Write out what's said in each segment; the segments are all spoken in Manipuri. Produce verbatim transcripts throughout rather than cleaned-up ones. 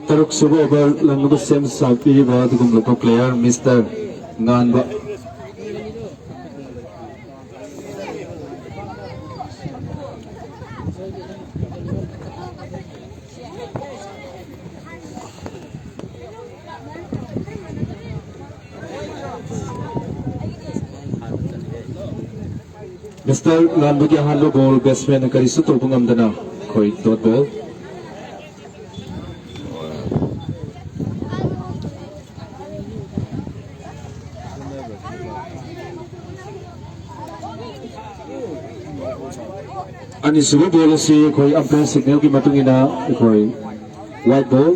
ꯇꯔꯨꯛ ꯁꯨꯕ over ꯂꯪ ꯑꯗꯨ ꯁꯦꯝ ꯁꯥꯕꯤꯔꯤꯕ ꯑꯗꯨꯒꯨꯝꯂꯕ player Mister ꯉꯥꯟꯕ꯫ Mister ꯉꯥꯟꯕꯒꯤ ꯑꯍꯥꯟꯕ ball, batsman ꯀꯔꯤꯁꯨ ꯇꯧꯕ ꯉꯝꯗꯅ ꯑꯩꯈꯣꯏ dot ball꯫ ꯑꯅꯤꯁꯨꯕ ball ꯑꯁꯤ ꯑꯩꯈꯣꯏ umpire signal ꯒꯤ ꯃꯇꯨꯡ ꯏꯟꯅ ꯑꯩꯈꯣꯏ white ball꯫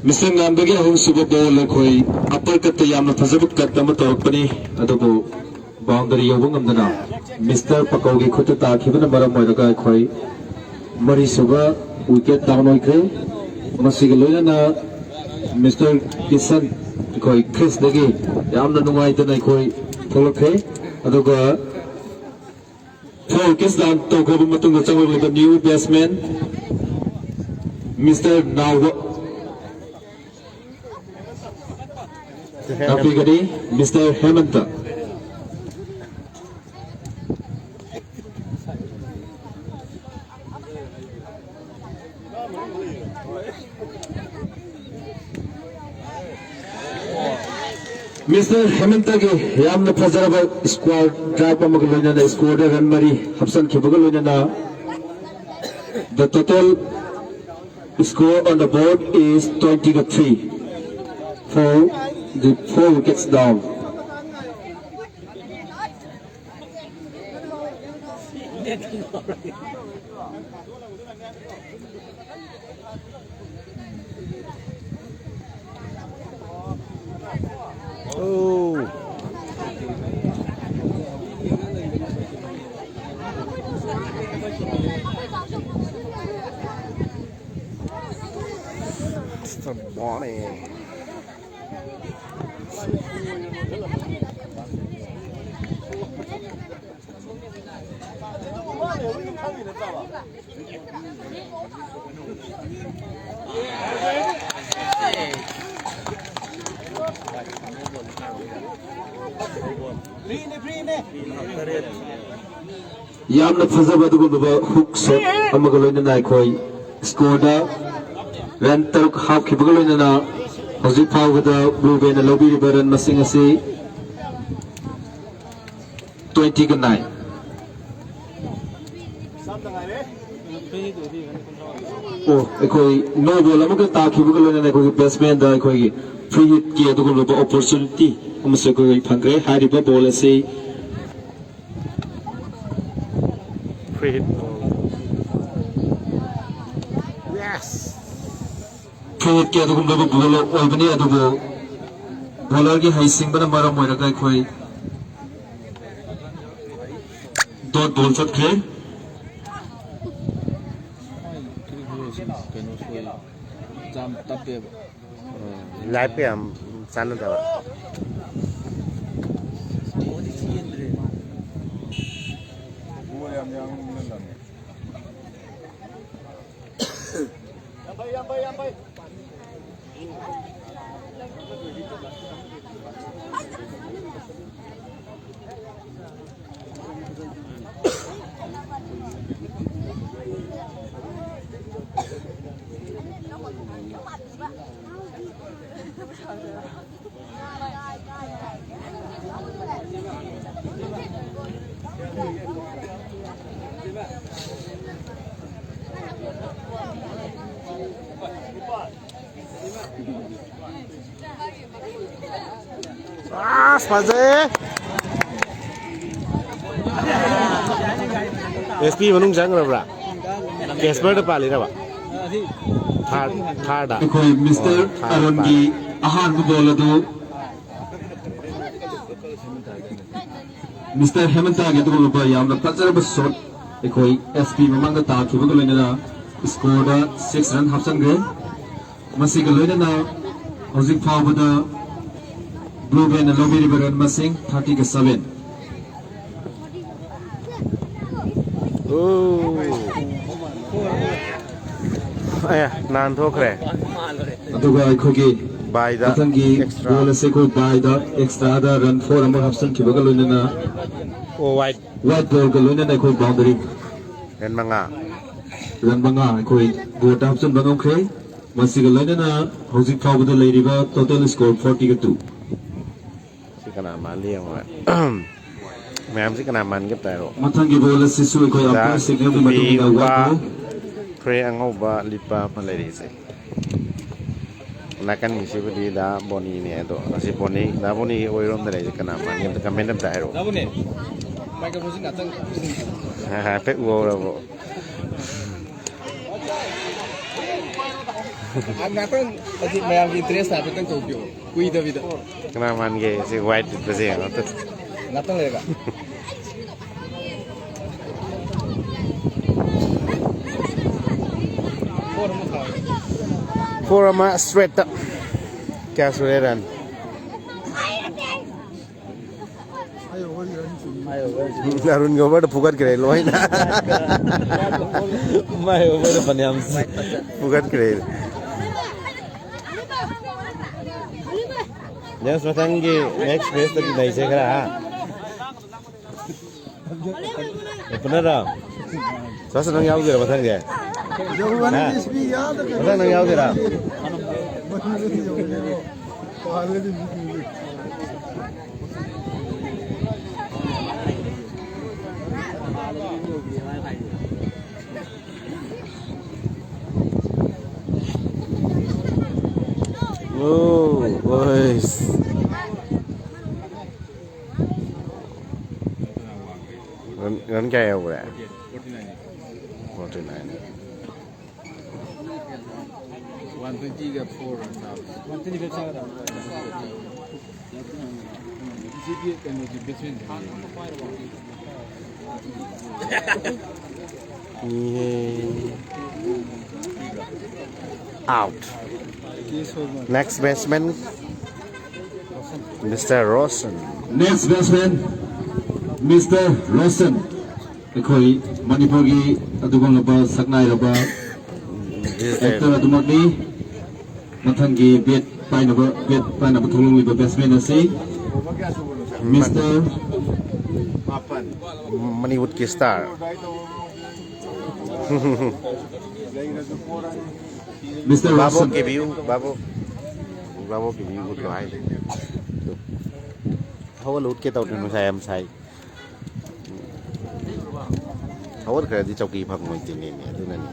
Mister ꯉꯥꯟꯕꯒꯤ ꯑꯍꯨꯝꯁꯨꯕ ball ꯑꯩꯈꯣꯏ upper cut ꯇ ꯌꯥꯝꯅ ꯐꯖꯕ cut ꯑꯃ ꯇꯧꯔꯛꯄꯅꯤ, ꯑꯗꯨꯕꯨ boundary ꯌꯧꯕ ꯉꯝꯗꯅ Mister ꯄꯀꯧꯒꯤ ꯈꯨꯠꯇ ꯇꯥꯈꯤꯕꯅ ꯃꯔꯝ ꯑꯣꯏꯔꯒ ꯑꯩꯈꯣꯏ ꯃꯔꯤꯁꯨꯕ wicket down ꯑꯣꯏꯈ꯭ꯔꯦ꯫ ꯃꯁꯤꯒ ꯂꯣꯏꯅꯅ Mister ꯀꯤꯁꯟ ꯑꯩꯈꯣꯏ crease ꯇꯒꯤ ꯌꯥꯝꯅ ꯅꯨꯡꯉꯥꯏꯇꯅ ꯑꯩꯈꯣꯏ ꯊꯣꯛꯂꯛꯈ꯭ꯔꯦ꯫ ꯑꯗꯨꯒ four wickets down ꯇꯧꯈ꯭ꯔꯕ ꯃꯇꯨꯡꯗ ꯆꯪꯂꯛꯂꯤꯕ new batsman Mister ꯅꯥꯎꯕ ꯇꯥꯛꯄꯤꯒꯅꯤ, Mister ꯍꯦꯃꯟꯇ꯫ Mister ꯍꯦꯃꯟꯇꯒꯤ ꯌꯥꯝꯅ ꯐꯖꯔꯕ square drive ꯑꯃꯒ ꯂꯣꯏꯅꯅ score ꯗ run ꯃꯔꯤ ꯍꯥꯞꯆꯤꯟꯈꯤꯕꯒ ꯂꯣꯏꯅꯅ the total score on the board is twenty to three for the four wickets down. ꯃꯥꯅꯦ꯫ ꯌꯥꯝꯅ ꯐꯖꯕ ꯑꯗꯨꯒꯨꯝꯂꯕ ꯍꯨꯛ ꯁꯣꯠ ꯑꯃꯒ ꯂꯣꯏꯅꯅ ꯑꯩꯈꯣꯏ ꯁ꯭ꯀꯣꯔꯗ ꯔꯟ ꯇꯔꯨꯛ ꯍꯥꯞꯈꯤꯕꯒ ꯂꯣꯏꯅꯅ ꯍꯧꯖꯤꯛ ꯐꯥꯎꯕꯗ ꯕ꯭ꯂꯨ ꯕꯦꯟꯅ ꯂꯧꯕꯤꯔꯤꯕ ꯔꯟ ꯃꯁꯤꯡ ꯑꯁꯤ ꯇ꯭ꯋꯦꯟꯇꯤꯒ ꯅꯥꯏꯟ꯫ ꯑꯣ, ꯑꯩꯈꯣꯏ ꯅꯣ ꯕꯣꯜ ꯑꯃꯈꯛ ꯇꯥꯈꯤꯕꯒ ꯂꯣꯏꯅꯅ ꯑꯩꯈꯣꯏꯒꯤ ꯕꯦꯠꯁꯃꯦꯟꯗ ꯑꯩꯈꯣꯏꯒꯤ ꯐ꯭ꯔꯤ ꯍꯤꯠꯀꯤ ꯑꯗꯨꯒꯨꯝꯂꯕ ꯑꯣꯄꯣꯔꯆꯨꯅꯤꯇꯤ ꯑꯃꯁꯨ ꯑꯩꯈꯣꯏ ꯐꯪꯈ꯭ꯔꯦ꯫ ꯍꯥꯏꯔꯤꯕ ꯕꯣꯜ ꯑꯁꯤ ꯐ꯭ꯔꯤ ꯍꯤꯠ꯫ ꯌꯦꯁ꯫ ꯐ꯭ꯔꯤ ꯍꯤꯠꯀꯤ ꯑꯗꯨꯒꯨꯝꯂꯕ ꯕꯣꯜ ꯑꯣꯏꯕꯅꯤ, ꯑꯗꯨꯕꯨ ꯕꯣꯂꯔꯒꯤ ꯍꯩꯁꯤꯡꯕꯅ ꯃꯔꯝ ꯑꯣꯏꯔꯒ ꯑꯩꯈꯣꯏ ꯗꯣꯠ ꯕꯣꯜ ꯆꯠꯈ꯭ꯔꯦ꯫ ꯀꯩꯅꯣ ꯁꯣꯏ꯫ ꯌꯥꯝ ꯇꯞꯄꯦꯕ꯫ ꯎꯝ, ꯂꯥꯏꯐꯀ ꯌꯥꯝ ꯆꯥꯟꯅꯗꯕ꯫ ꯑꯁ, ꯐꯖꯩ꯫ ꯑꯦꯁ ꯄꯤ ꯃꯅꯨꯡ ꯆꯪꯈ꯭ꯔꯕ꯭ꯔꯥ? ꯀꯦꯁꯄꯔꯗ ꯄꯥꯜꯂꯤꯔꯕ? ꯊꯥꯔ-, ꯊꯥꯔꯗ? ꯑꯩꯈꯣꯏ ꯃꯤꯁꯇꯔ ꯑꯣ, ꯊꯥꯔꯗ ꯑꯔꯣꯟꯒꯤ ꯄꯥꯜꯂꯦ꯫ ꯑꯍꯥꯟꯕ ꯕꯣꯜ ꯑꯗꯨ ꯃꯤꯁꯇꯔ ꯍꯦꯃꯟꯇꯥꯒꯤ ꯑꯗꯨꯒꯨꯝꯂꯕ ꯌꯥꯝꯅ ꯐꯖꯔꯕ ꯁꯣꯠ ꯑꯩꯈꯣꯏ ꯑꯦꯁ ꯄꯤ ꯃꯃꯥꯡꯗ ꯇꯥꯈꯤꯕꯒ ꯂꯣꯏꯅꯅ ꯁ꯭ꯀꯣꯔꯗ ꯁꯤꯛꯁ ꯔꯟ ꯍꯥꯞꯆꯟꯈ꯭ꯔꯦ꯫ ꯃꯁꯤꯒ ꯂꯣꯏꯅꯅ ꯍꯧꯖꯤꯛ ꯐꯥꯎꯕꯗ ꯕ꯭ꯂꯨ ꯕꯦꯟꯅ ꯂꯧꯕꯤꯔꯤꯕ ꯔꯟ ꯃꯁꯤꯡ ꯊꯥꯔꯇꯤꯒ ꯁꯚꯦꯟ꯫ ꯑꯣ꯫ ꯑꯦ, ꯅꯥꯟꯊꯣꯛꯈ꯭ꯔꯦ꯫ ꯑꯗꯨꯒ ꯑꯩꯈꯣꯏꯒꯤ ꯕꯥꯏꯗ ꯃꯊꯪꯒꯤ ꯑꯦꯛꯁꯇ꯭ꯔꯥ꯫ ꯕꯣꯜ ꯑꯁꯤ ꯑꯩꯈꯣꯏ ꯕꯥꯏꯗ ꯑꯦꯛꯁꯇ꯭ꯔꯥꯗ ꯔꯟ ꯐꯣꯔ ꯑꯃ ꯍꯥꯞꯆꯤꯟꯈꯤꯕꯒ ꯂꯣꯏꯅꯅ ꯑꯣ, ꯋꯥꯏꯠ꯫ ꯋꯥꯏꯠ ꯕꯣꯜꯒ ꯂꯣꯏꯅꯅ ꯑꯩꯈꯣꯏ ꯕꯥꯎꯟꯗꯔꯤ ꯔꯟ ꯃꯉꯥ꯫ ꯔꯟ ꯃꯉꯥ ꯑꯩꯈꯣꯏ ꯕꯣꯔꯗ ꯍꯥꯞꯆꯤꯟꯕ ꯉꯝꯈ꯭ꯔꯦ꯫ ꯃꯁꯤꯒ ꯂꯣꯏꯅꯅ ꯍꯧꯖꯤꯛ ꯐꯥꯎꯕꯗ ꯂꯩꯔꯤꯕ ꯇꯣꯇꯦꯜ ꯁ꯭ꯀꯣꯔ ꯐꯣꯔꯇꯤꯒ ꯇꯨ꯫ ꯁꯤ ꯀꯅꯥ ꯃꯥꯜꯂꯤ ꯌꯦꯡꯉꯣ꯫ ꯃꯌꯥꯝꯁꯤ ꯀꯅꯥ ꯃꯥꯟꯒꯦ ꯑꯝꯇ ꯍꯥꯏꯔꯣ꯫ ꯃꯊꯪꯒꯤ ꯕꯣꯜ ꯑꯁꯤꯁꯨ ꯑꯩꯈꯣꯏ ꯗ ꯑꯝꯄꯥꯌꯔ ꯁꯤꯒꯅꯦꯜꯒꯤ ꯇꯨꯄꯤ ꯃꯇꯨꯡ ꯏꯟꯅ ꯎꯞꯄ, ꯋꯥꯠꯂꯦ꯫ ꯐ꯭ꯔꯦ ꯑꯉꯧꯕ ꯂꯤꯠꯄ ꯑꯃ ꯂꯩꯔꯤꯁꯦ꯫ ꯅꯥꯀꯟꯒꯤꯁꯤꯕꯨꯗꯤ ꯗꯥ ꯕꯣꯅꯤꯅꯦ꯫ ꯑꯗꯣ ꯑꯁꯤ ꯕꯣꯅꯤ, ꯗꯥ ꯕꯣꯅꯤꯒꯤ ꯑꯣꯏꯔꯣꯝꯗ ꯂꯩꯔꯤꯁꯦ ꯀꯅꯥ ꯃꯥꯟꯒꯦ ꯑꯝꯇ ꯀꯃꯦꯟ ꯑꯝꯇ ꯍꯥꯏꯔꯣ꯫ ꯗꯥꯕꯨꯅꯦ, ꯃꯥꯏꯀ꯭ꯔꯣꯐꯣꯟꯁꯤ ꯉꯥꯛꯇꯪ ꯄꯤꯁꯤꯟꯕꯤꯌꯨ꯫ ꯍꯥꯏꯐꯦꯠ ꯎꯍꯧꯔꯕꯣ? ꯑ, ꯉꯥꯛꯇꯪ ꯍꯧꯖꯤꯛ ꯃꯌꯥꯝꯒꯤ ꯏꯟꯇꯔꯦꯁ ꯍꯥꯏꯐꯦꯠꯇꯪ ꯇꯧꯕꯤꯌꯣ, ꯀꯨꯏꯗꯕꯤꯗ꯫ ꯀꯅꯥ ꯃꯥꯟꯒꯦ ꯁꯤ ꯋꯥꯏꯠ ꯂꯤꯠꯄꯁꯦ ꯌꯦꯡꯉꯣ꯫ ꯉꯥꯛꯇꯪ ꯂꯩꯔꯒ꯫ ꯐꯣꯔ ꯑꯃ ꯊꯥꯔꯣ꯫ ꯐꯣꯔ ꯑꯃ ꯏꯁꯇ꯭ꯔꯦꯠꯇ꯫ ꯀꯌꯥ ꯁꯨꯔꯦ ꯔꯟ? ꯑꯔꯨꯟꯒꯤ ꯑꯣꯚꯔꯗ ꯐꯨꯒꯠꯈ꯭ꯔꯦ ꯂꯣꯏꯅ꯫ ꯃꯥꯏ ꯑꯣꯚꯔꯗ ꯐꯅꯌꯥꯝ ꯐꯨꯒꯠꯈ꯭ꯔꯦ꯫ ꯅꯦꯛꯁ ꯃꯊꯪꯒꯤ ꯅꯦꯛꯁ ꯐꯦꯁꯇꯗꯤ ꯅꯩꯁꯦ ꯈꯔ, ꯍꯥ? ꯑꯣꯄꯅꯔ? ꯁꯥꯁ, ꯅꯪ ꯌꯥꯎꯗꯣꯏꯔꯣ ꯃꯊꯪꯁꯦ? ꯍꯥ? ꯃꯊꯪ ꯅꯪ ꯌꯥꯎꯗꯣꯏꯔꯥ? ꯑꯣ, ꯑꯣꯏꯁ꯫ ꯔꯟ, ꯔꯟ ꯀꯌꯥ ꯌꯧꯈ꯭ꯔꯦ? Forty nine. ꯋꯥꯟ ꯇ꯭ꯋꯦꯟꯇꯤꯒ ꯐꯣꯔ ꯔꯟ ꯇꯥꯕ꯫ ꯁꯤꯗꯤ ꯀꯩꯅꯣꯒꯤ ꯕꯦꯠꯁꯃꯦꯟ꯫ ꯏꯍꯦ꯫ Out. Next batsman, Mister Roshan. Next batsman, Mister Roshan. ꯑꯩꯈꯣꯏ ꯃꯅꯤꯄꯨꯔꯒꯤ ꯑꯗꯨꯒꯨꯝꯂꯕ ꯁꯛꯅꯥꯏꯔꯕ ꯑꯦꯛꯇꯔ ꯑꯗꯨꯃꯛꯅꯤ꯫ ꯃꯊꯪꯒꯤ ꯕꯦꯠ ꯄꯥꯏꯅꯕ ꯕꯦꯠ ꯄꯥꯏꯅꯕ ꯊꯣꯛꯂꯛꯂꯤꯕ ꯕꯦꯠꯁꯃꯦꯟ ꯑꯁꯤ mister Manipur ki star. Mister Babo Roshan. ki view, Babo. Babo ki view ꯎꯠꯂꯣ ꯍꯥꯏ꯫ ꯍꯧꯒꯠꯂ ꯎꯠꯀꯦ ꯇꯧꯗ꯭ꯔꯤ, ꯅꯨꯡꯁꯥ ꯌꯥꯝ ꯁꯥꯏ꯫ ꯍꯧꯒꯠꯈ꯭ꯔꯗꯤ ꯆꯧꯀꯤ ꯐꯪꯉꯣꯏꯗꯣꯏꯅꯦꯃꯤ, ꯑꯗꯨꯅꯅꯤ꯫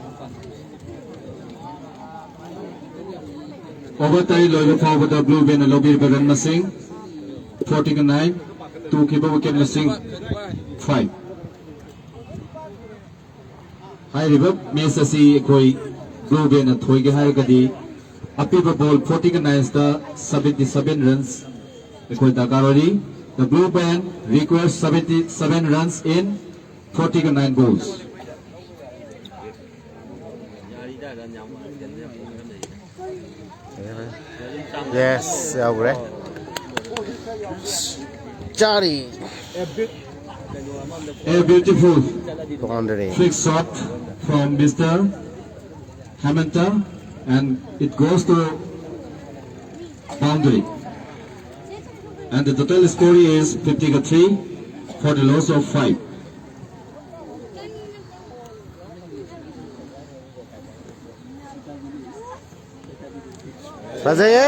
ꯑꯣꯚꯔ ꯇꯔꯦꯠ ꯂꯣꯏꯕ ꯐꯥꯎꯕꯗ ꯕ꯭ꯂꯨ ꯕꯦꯟꯅ ꯂꯧꯕꯤꯔꯤꯕ ꯔꯟ ꯃꯁꯤꯡ ꯐꯣꯔꯇꯤꯒ ꯅꯥꯏꯟ, ꯇꯨꯈꯤꯕ ꯋꯤꯀꯦꯠ ꯃꯁꯤꯡ ꯐꯥꯏꯚ꯫ ꯍꯥꯏꯔꯤꯕ ꯃꯦꯆ ꯑꯁꯤ ꯑꯩꯈꯣꯏ ꯕ꯭ꯂꯨ ꯕꯦꯟꯅ ꯊꯣꯏꯒꯦ ꯍꯥꯏꯔꯒꯗꯤ ꯑꯄꯤꯕ ꯕꯣꯜ ꯐꯣꯔꯇꯤꯒ ꯅꯥꯏꯟꯁꯇ ꯁꯕꯦꯟꯇꯤ ꯁꯕꯦꯟ ꯔꯟꯁ ꯑꯩꯈꯣꯏ ꯗꯔꯀꯥꯔ ꯑꯣꯏꯔꯤ꯫ The blue band requires seventy seven runs in forty nine balls. Yes, ꯌꯥꯎꯈ꯭ꯔꯦ꯫ ꯆꯥꯔꯤ꯫ A beautiful Boundary. flick shot from Mister Hamanta, and it goes to boundary. And the total score is fifty-three for the loss of five. ꯐꯖꯩꯌꯦ꯫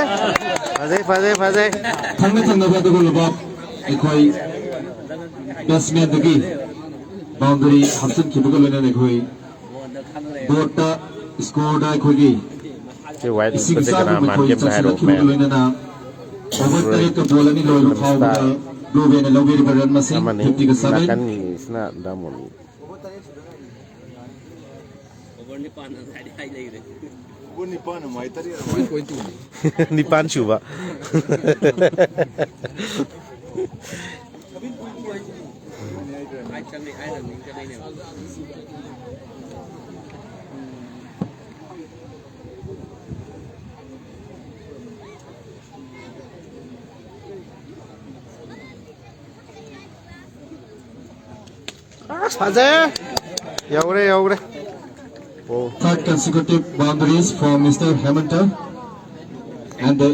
ꯐꯖꯩ, ꯐꯖꯩ, ꯐꯖꯩ꯫ ꯊꯪꯅ ꯊꯪꯅꯕ ꯑꯗꯨꯒꯨꯝꯂꯕ ꯑꯩꯈꯣꯏ ꯕꯦꯠꯁꯃꯦꯟꯗꯒꯤ ꯕꯥꯎꯟꯗꯔꯤ ꯍꯥꯞꯆꯤꯟꯈꯤꯕꯒ ꯂꯣꯏꯅꯅ ꯑꯩꯈꯣꯏ ꯕꯣꯔꯗꯇ ꯁ꯭ꯀꯣꯔꯗ ꯑꯩꯈꯣꯏꯒꯤ ꯁꯤ ꯋꯥꯏꯠ ꯏꯁꯤꯡ ꯎꯠꯄꯁꯦ ꯀꯅꯥ ꯏꯆꯥꯎꯒꯨꯝ ꯑꯩꯈꯣꯏ ꯃꯥꯟꯒꯦ ꯑꯝꯇ ꯍꯥꯏꯔꯛꯑꯣ, ꯆꯥꯎꯁꯤꯜꯂꯛꯈꯤꯕꯒ ꯃꯌꯥꯝ꯫ ꯂꯣꯏꯅꯅ ꯑꯣꯚꯔ ꯇꯔꯦꯠꯀ ꯕꯣꯜ ꯑꯅꯤ ꯂꯣꯏꯕ ꯐꯥꯎꯕꯗ ꯕ꯭ꯂꯨ ꯕꯦꯟꯅ ꯂꯧꯕꯤꯔꯤꯕ ꯔꯟ ꯃꯁꯤꯡ ꯑꯃꯅꯤ꯫ ꯐꯤꯐꯇꯤꯒ ꯁꯚꯦꯟ꯫ ꯅꯥꯀꯟꯒꯤꯁꯤꯅ ꯗꯥꯃꯣꯅꯤ꯫ ꯑꯣꯚꯔ ꯅꯤꯄꯥꯟ ꯉꯁꯥꯏꯗꯤ ꯍꯥꯏ ꯂꯩꯈ꯭ꯔꯦ꯫ ꯅꯤꯄꯥꯟ ꯁꯨꯕ꯫ ꯍꯥꯏ ꯆꯪꯉꯦ, ꯍꯥꯏ ꯔꯟꯅꯤꯡ ꯆꯪꯉꯛꯏꯅꯦꯕ꯫ ꯐꯖꯩ꯫ ꯌꯧꯔꯦ, ꯌꯧꯔꯦ꯫ ꯑꯣ꯫ Third consecutive boundaries for Mister Hemanta, and the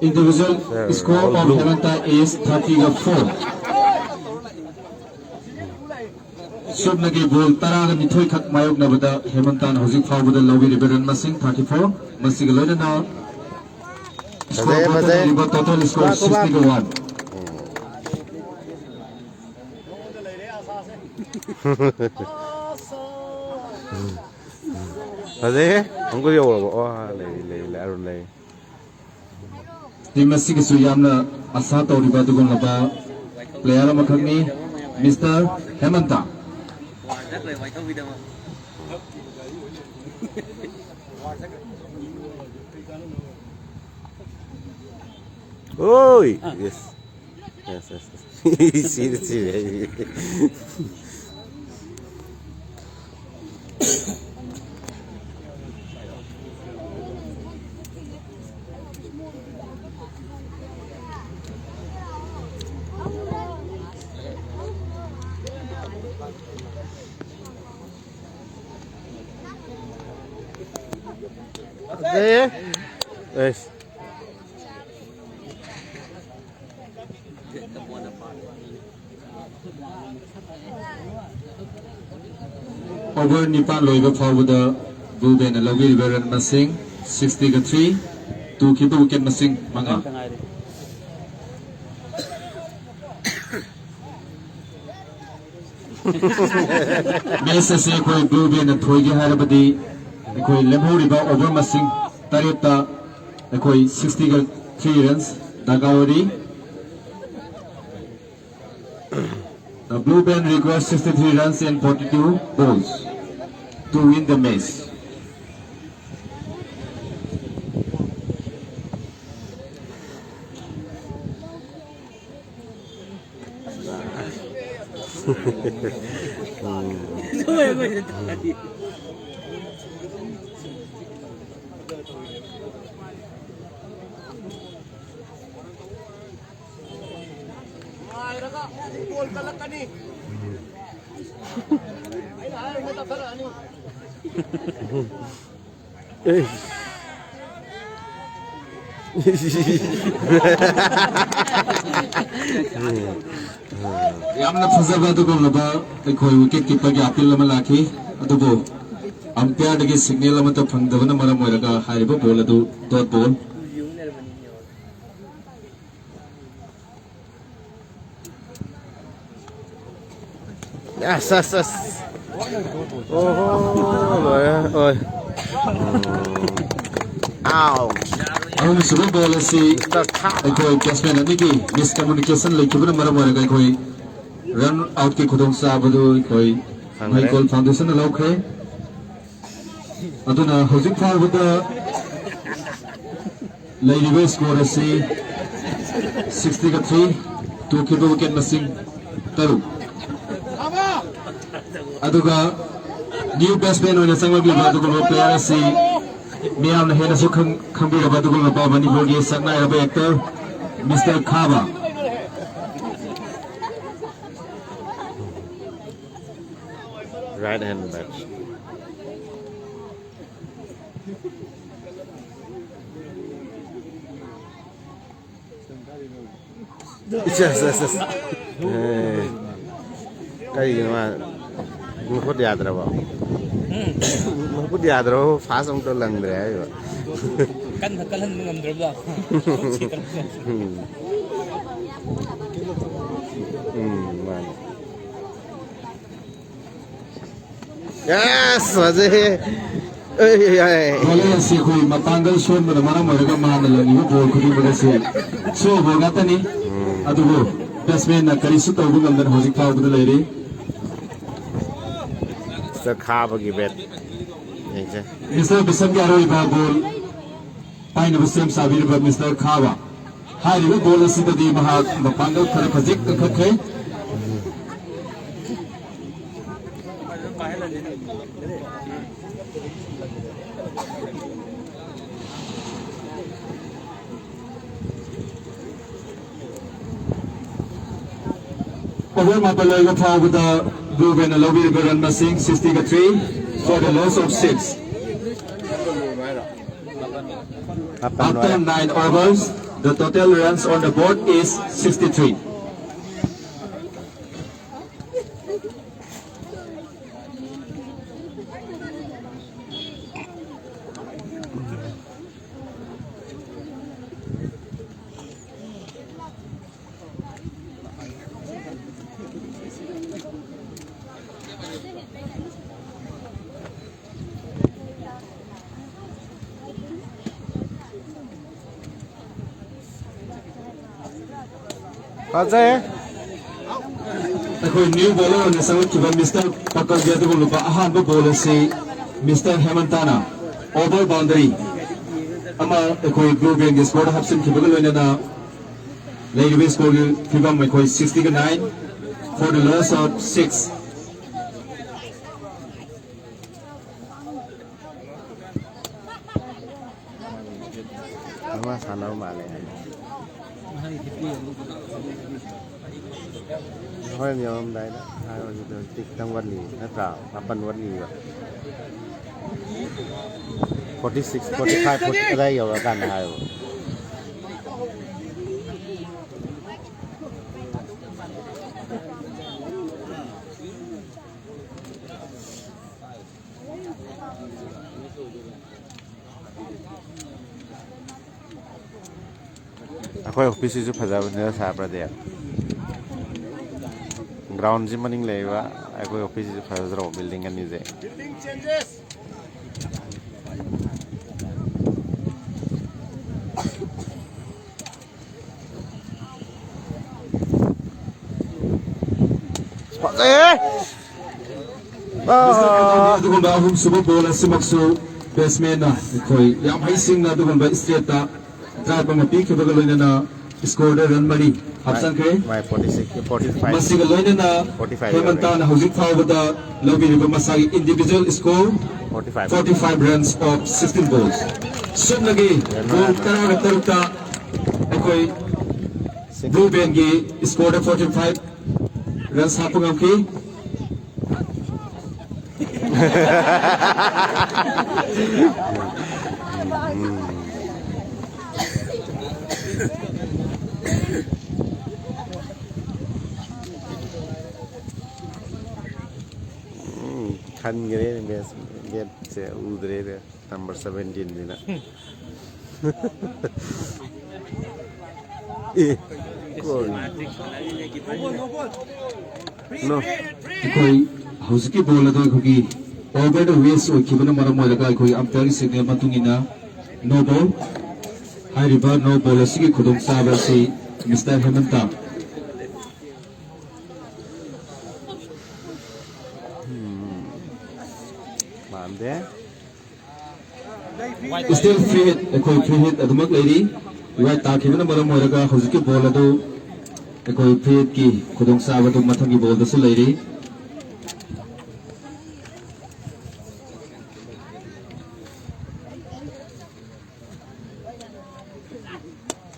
individual score of Hemanta is thirty-four. ꯁꯨꯞꯅꯒꯤ ꯕꯣꯜ ꯇꯔꯥꯒ ꯅꯤꯊꯣꯏ ꯈꯛ ꯃꯥꯌꯣꯛꯅꯕꯗ ꯍꯦꯃꯟꯇꯥꯅ ꯍꯧꯖꯤꯛ ꯐꯥꯎꯕꯗ ꯂꯧꯕꯤꯔꯤꯕ ꯔꯟ ꯃꯁꯤꯡ thirty-four꯫ ꯃꯁꯤꯒ ꯂꯣꯏꯅꯅ ꯐꯖꯩ, scoreboard ꯐꯖꯩ꯫ ꯂꯩꯔꯤꯕ total score ꯈꯨꯕꯥꯛ, ꯈꯨꯕꯥꯛ꯫ Sixty-one꯫ ꯐꯖꯩꯍꯦ꯫ ꯑꯃꯨꯛꯀ ꯌꯧꯔꯕ? ꯑꯣ, ꯂꯩ, ꯂꯩ, ꯂꯩ, ꯑꯔꯨꯟ ꯂꯩ꯫ Team ꯑꯁꯤꯒꯤꯁꯨ ꯌꯥꯝꯅ ꯑꯁꯥ ꯇꯧꯔꯤꯕ ꯑꯗꯨꯒꯨꯝꯂꯕ player ꯑꯃꯈꯛꯅꯤ, Mister ꯍꯦꯃꯟꯇ꯫ ꯑꯣꯏ! Yes. Yes, yes, yes. ꯁꯤꯔꯦ, ꯁꯤꯔꯦ꯫ ꯐꯖꯩꯌꯦ꯫ ꯑꯩꯁ꯫ Over ꯅꯤꯄꯥꯟ ꯂꯣꯏꯕ ꯐꯥꯎꯕꯗ Blue Bayꯅ ꯂꯧꯕꯤꯔꯤꯕ run ꯃꯁꯤꯡ sixtyꯒ three, ꯇꯨꯈꯤꯕ wicket ꯃꯁꯤꯡ ꯃꯉꯥ꯫ Match ꯑꯁꯤ ꯑꯩꯈꯣꯏ Blue Bayꯅ ꯊꯣꯏꯒꯦ ꯍꯥꯏꯔꯕꯗꯤ ꯑꯩꯈꯣꯏ ꯂꯦꯝꯍꯧꯔꯤꯕ over ꯃꯁꯤꯡ ꯇꯔꯦꯠꯇ ꯑꯩꯈꯣꯏ sixtyꯒ three runs ꯗꯔꯀꯥꯔ ꯑꯣꯏꯔꯤ꯫ The Blue Bay requires sixty-three runs in forty-two balls to win the match. ꯉꯥꯏꯔꯒ ꯒꯣꯜ ꯀꯜꯂꯛꯀꯅꯤ꯫ ꯑꯦ꯫ ꯌꯥꯝꯅ ꯐꯖꯕ ꯑꯗꯨꯒꯨꯝꯂꯕ ꯑꯩꯈꯣꯏ ꯋꯤꯀꯦꯠ ꯀꯤꯄꯔꯒꯤ ꯑꯄꯤꯜ ꯑꯃ ꯂꯥꯛꯈꯤ, ꯑꯗꯨꯕꯨ ꯑꯝꯄꯤꯌꯔꯗꯒꯤ ꯁꯤꯒꯅꯦꯜ ꯑꯃꯠꯇ ꯐꯪꯗꯕꯅ ꯃꯔꯝ ꯑꯣꯏꯔꯒ ꯍꯥꯏꯔꯤꯕ ꯕꯣꯜ ꯑꯗꯨ ꯗꯣꯠ ꯕꯣꯜ꯫ ꯑꯁ, ꯑꯁ, ꯑꯁ꯫ ꯑꯣꯍꯣ, ꯂꯣꯏꯔꯦ, ꯂꯣꯏꯔꯦ꯫ ꯑꯥꯎ꯫ ꯑꯍꯨꯝꯁꯨꯕ ꯕꯣꯜ ꯑꯁꯤ ꯃꯤꯁꯇꯔ ꯊꯥ꯫ ꯑꯩꯈꯣꯏ ꯕꯦꯠꯁꯃꯦꯟ ꯑꯅꯤꯒꯤ ꯃꯤꯁꯀꯃ꯭ꯌꯨꯅꯤꯀꯦꯁꯟ ꯂꯩꯈꯤꯕꯅ ꯃꯔꯝ ꯑꯣꯏꯔꯒ ꯑꯩꯈꯣꯏ ꯔꯟ ꯑꯥꯎꯠꯀꯤ ꯈꯨꯗꯣꯡꯆꯥꯕꯗꯨ ꯑꯩꯈꯣꯏ ꯐꯪꯈ꯭ꯔꯦ꯫ ꯃꯩꯀꯣꯜ ꯐꯥꯎꯟꯗꯦꯁꯟꯅ ꯂꯧꯈ꯭ꯔꯦ꯫ ꯑꯗꯨꯅ ꯍꯧꯖꯤꯛ ꯐꯥꯎꯕꯗ ꯂꯩꯔꯤꯕ ꯁ꯭ꯀꯣꯔ ꯑꯁꯤ ꯁꯤꯛꯁꯇꯤꯒ ꯊ꯭ꯔꯤ, ꯇꯨꯈꯤꯕ ꯋꯤꯀꯦꯠ ꯃꯁꯤꯡ ꯇꯔꯨꯛ꯫ ꯑꯗꯨꯒ ꯅ꯭ꯌꯨ ꯕꯦꯠꯁꯃꯦꯟ ꯑꯣꯏꯅ ꯆꯪꯂꯛꯂꯤꯕ ꯑꯗꯨꯒꯨꯝꯕ ꯄ꯭ꯂꯦꯌꯔ ꯑꯁꯤ ꯃꯤꯌꯥꯝꯅ ꯍꯦꯟꯅꯁꯨ ꯈꯪ-, ꯈꯪꯕꯤꯔꯕ ꯑꯗꯨꯒꯨꯝꯂꯕ ꯃꯅꯤꯄꯨꯔꯒꯤ ꯁꯛꯅꯥꯏꯔꯕ actor mister Khaba. Right hand bats. Yes, yes, yes. ꯑꯦ, ꯀꯔꯤꯒꯤꯅꯣ ꯃꯥ ꯃꯈꯨꯠ ꯌꯥꯗ꯭ꯔꯕꯣ? ꯎꯝ꯫ ꯃꯈꯨꯠ ꯌꯥꯗ꯭ꯔꯕꯣ? ꯐꯥꯁ ꯑꯃꯨꯛꯇ ꯂꯪꯗ꯭ꯔꯦ ꯍꯥꯏꯔꯤꯕ꯫ ꯀꯟꯅ ꯀꯜꯍꯟꯕ ꯉꯝꯗ꯭ꯔꯕꯗꯣ꯫ ꯎꯝ꯫ ꯎꯝ, ꯃꯥꯅꯦ꯫ ꯌꯦꯁ, ꯐꯖꯩꯍꯦ꯫ ꯑꯩ, ꯑꯩ꯫ ꯕꯣꯂꯔ ꯑꯁꯤ ꯑꯩꯈꯣꯏ ꯃꯄꯥꯡꯒꯜ ꯁꯣꯟꯕꯅ ꯃꯔꯝ ꯑꯣꯏꯔꯒ ꯃꯥꯅ ꯂꯪꯉꯤꯕ ꯕꯣꯜ ꯈꯨꯗꯤꯡꯃꯛ ꯑꯁꯤ ꯁ꯭ꯂꯣ ꯕꯣꯜ ꯉꯥꯛꯇꯅꯤ꯫ ꯎꯝ꯫ ꯑꯗꯨꯕꯨ ꯕꯦꯠꯁꯃꯦꯟꯅ ꯀꯔꯤꯁꯨ ꯇꯧꯕ ꯉꯝꯗꯅ ꯍꯧꯖꯤꯛ ꯐꯥꯎꯕꯗ ꯂꯩꯔꯤ꯫ ꯁꯤꯗ ꯈꯥꯕꯒꯤ ꯕꯦꯠ ꯌꯦꯡꯁꯦ꯫ ꯃꯤꯁꯇꯔ ꯕꯤꯁꯝꯒꯤ ꯑꯔꯣꯏꯕ ꯕꯣꯜ ꯄꯥꯏꯅꯕ ꯁꯦꯝ ꯁꯥꯕꯤꯔꯤꯕ ꯃꯤꯁꯇꯔ ꯈꯥꯕ꯫ ꯍꯥꯏꯔꯤꯕ ꯕꯣꯜ ꯑꯁꯤꯗꯗꯤ ꯃꯍꯥꯛ ꯃꯄꯥꯡꯒꯜ ꯈꯔ ꯈꯖꯤꯛ ꯀꯟꯈꯠꯈ꯭ꯔꯦ꯫ ꯑꯣꯚꯔ ꯃꯥꯄꯜ ꯂꯣꯏꯕ ꯐꯥꯎꯕꯗ ꯕ꯭ꯂꯨ ꯕꯦꯟꯅ ꯂꯧꯕꯤꯔꯤꯕ ꯔꯟ ꯃꯁꯤꯡ ꯁꯤꯛꯁꯇꯤꯒ three. for the loss of six. After nine overs, the total runs on the board is sixty-three. ꯐꯖꯩ꯫ ꯑꯩꯈꯣꯏ new bowler ꯑꯣꯏꯅ ꯆꯪꯂꯛꯈꯤꯕ ꯃꯤꯁꯇꯔ ꯄꯀꯜꯒꯤ ꯑꯗꯨꯒꯨꯝꯂꯕ ꯑꯍꯥꯟꯕ ꯕꯣꯜ ꯑꯁꯤ ꯃꯤꯁꯇꯔ ꯍꯦꯃꯟꯇꯥꯅ over boundary ꯑꯃ ꯑꯩꯈꯣꯏ blue bandꯒꯤ scoreꯗ ꯍꯥꯞꯆꯤꯟꯈꯤꯕꯒ ꯂꯣꯏꯅꯅ ꯂꯩꯔꯤꯕ scoreꯒꯤ ꯐꯤꯕꯝ ꯑꯩꯈꯣꯏ sixtyꯒ nine for the loss of six꯫ ꯑꯃ ꯁꯥꯟꯅꯕ ꯃꯥꯜꯂꯦ꯫ ꯍꯣꯔꯦꯟ ꯌꯧꯔꯝꯗꯥꯏꯗ ꯍꯥꯏꯔꯣ꯫ ꯑꯗꯨꯗ ꯍꯧꯖꯤꯛꯇꯤ ꯈꯤꯇꯪ ꯋꯥꯠꯂꯤ ꯅꯠꯇ꯭ꯔꯥ? ꯃꯥꯄꯟ ꯋꯥꯠꯂꯤꯕ꯫ Forty six, forty five, forty ꯑꯗꯥꯏ ꯌꯧꯔꯀꯥꯟꯗ ꯍꯥꯏꯌꯣ꯫ ꯑꯩꯈꯣꯏ ꯑꯣꯐꯤꯁꯁꯤꯁꯨ ꯐꯖꯕꯅꯤꯅ ꯁꯥꯔ ꯄ꯭ꯔꯗꯤꯞ꯫ ꯒ꯭ꯔꯥꯎꯟꯁꯤ ꯃꯅꯤꯡ ꯂꯩꯔꯤꯕ ꯑꯩꯈꯣꯏ ꯑꯣꯐꯤꯁꯁꯤꯁꯨ ꯐꯖꯗ꯭ꯔꯣ, ꯕꯤꯜꯗꯤꯡ ꯑꯅꯤꯁꯦ? ꯐꯖꯩꯍꯦ! ꯑꯥ! ꯑꯗꯨꯒꯨꯝꯕ ꯑꯍꯨꯝꯁꯨꯕ ꯕꯣꯜ ꯑꯁꯤꯃꯛꯁꯨ ꯕꯦꯠꯁꯃꯦꯟꯅ ꯑꯩꯈꯣꯏ ꯌꯥꯝ ꯍꯩꯁꯤꯡꯅ ꯑꯗꯨꯒꯨꯝꯕ ꯏꯁꯇ꯭ꯔꯦꯠꯇ ꯗ꯭ꯔꯥꯏꯚ ꯑꯃ ꯄꯤꯈꯤꯕꯒ ꯂꯣꯏꯅꯅ ꯁ꯭ꯀꯣꯔꯗ ꯔꯟ ꯃꯔꯤ ꯍꯥꯞꯆꯟꯈ꯭ꯔꯦ꯫ ꯃꯥꯏ forty six, forty five꯫ ꯃꯁꯤꯒ ꯂꯣꯏꯅꯅ forty five ꯍꯦꯃꯟꯇꯥꯅ ꯍꯧꯖꯤꯛ ꯐꯥꯎꯕꯗ ꯂꯧꯕꯤꯔꯤꯕ ꯃꯁꯥꯒꯤ individual score forty five꯫ Forty five runs of sixteen balls꯫ ꯁꯨꯞꯅꯒꯤ ꯕꯣꯜ ꯇꯔꯥꯒ ꯇꯔꯨꯛꯇ ꯑꯩꯈꯣꯏ blue bandꯒꯤ scoreꯗ forty five runs ꯍꯥꯞꯄ ꯉꯝꯈꯤ꯫ ꯎꯝ, ꯈꯟꯈ꯭ꯔꯦꯅꯦ ꯃꯦꯠꯁ, ꯃꯦꯠꯁꯦ ꯎꯗ꯭ꯔꯦꯅꯦ꯫ ꯅꯝꯕꯔ ꯁꯚꯦꯟꯇꯤꯟꯁꯤꯅ꯫ ꯑꯦ, ꯀꯣꯔꯤ꯫ ꯅꯣ꯫ ꯑꯩꯈꯣꯏ ꯍꯧꯖꯤꯛꯀꯤ ꯕꯣꯜ ꯑꯗꯨ ꯑꯩꯈꯣꯏꯒꯤ ꯑꯣꯚꯔꯗ ꯋꯦꯁ ꯑꯣꯏꯈꯤꯕꯅ ꯃꯔꯝ ꯑꯣꯏꯔꯒ ꯑꯩꯈꯣꯏꯒꯤ ꯑꯝꯄꯤꯌꯔꯒꯤ ꯁꯤꯒꯅꯦꯜ ꯃꯇꯨꯡ ꯏꯟꯅ ꯅꯣ ꯕꯣꯜ꯫ ꯍꯥꯏꯔꯤꯕ ꯅꯣ ꯕꯣꯜ ꯑꯁꯤꯒꯤ ꯈꯨꯗꯣꯡꯆꯥꯕ ꯑꯁꯤ ꯃꯤꯁꯇꯔ ꯍꯦꯃꯟꯇ꯫ ꯃꯥꯟꯗꯦ꯫ ꯁ꯭ꯇꯤꯜ ꯐ꯭ꯔꯤ ꯍꯤꯠ, ꯑꯩꯈꯣꯏ ꯐ꯭ꯔꯤ ꯍꯤꯠ ꯑꯗꯨꯃꯛ ꯂꯩꯔꯤ꯫ ꯋꯥꯏꯠ ꯇꯥꯈꯤꯕꯅ ꯃꯔꯝ ꯑꯣꯏꯔꯒ ꯍꯧꯖꯤꯛꯀꯤ ꯕꯣꯜ ꯑꯗꯨ ꯑꯩꯈꯣꯏ ꯐ꯭ꯔꯤ ꯍꯤꯠꯀꯤ ꯈꯨꯗꯣꯡꯆꯥꯕ ꯑꯗꯨ ꯃꯊꯪꯒꯤ ꯕꯣꯜꯗꯁꯨ ꯂꯩꯔꯤ꯫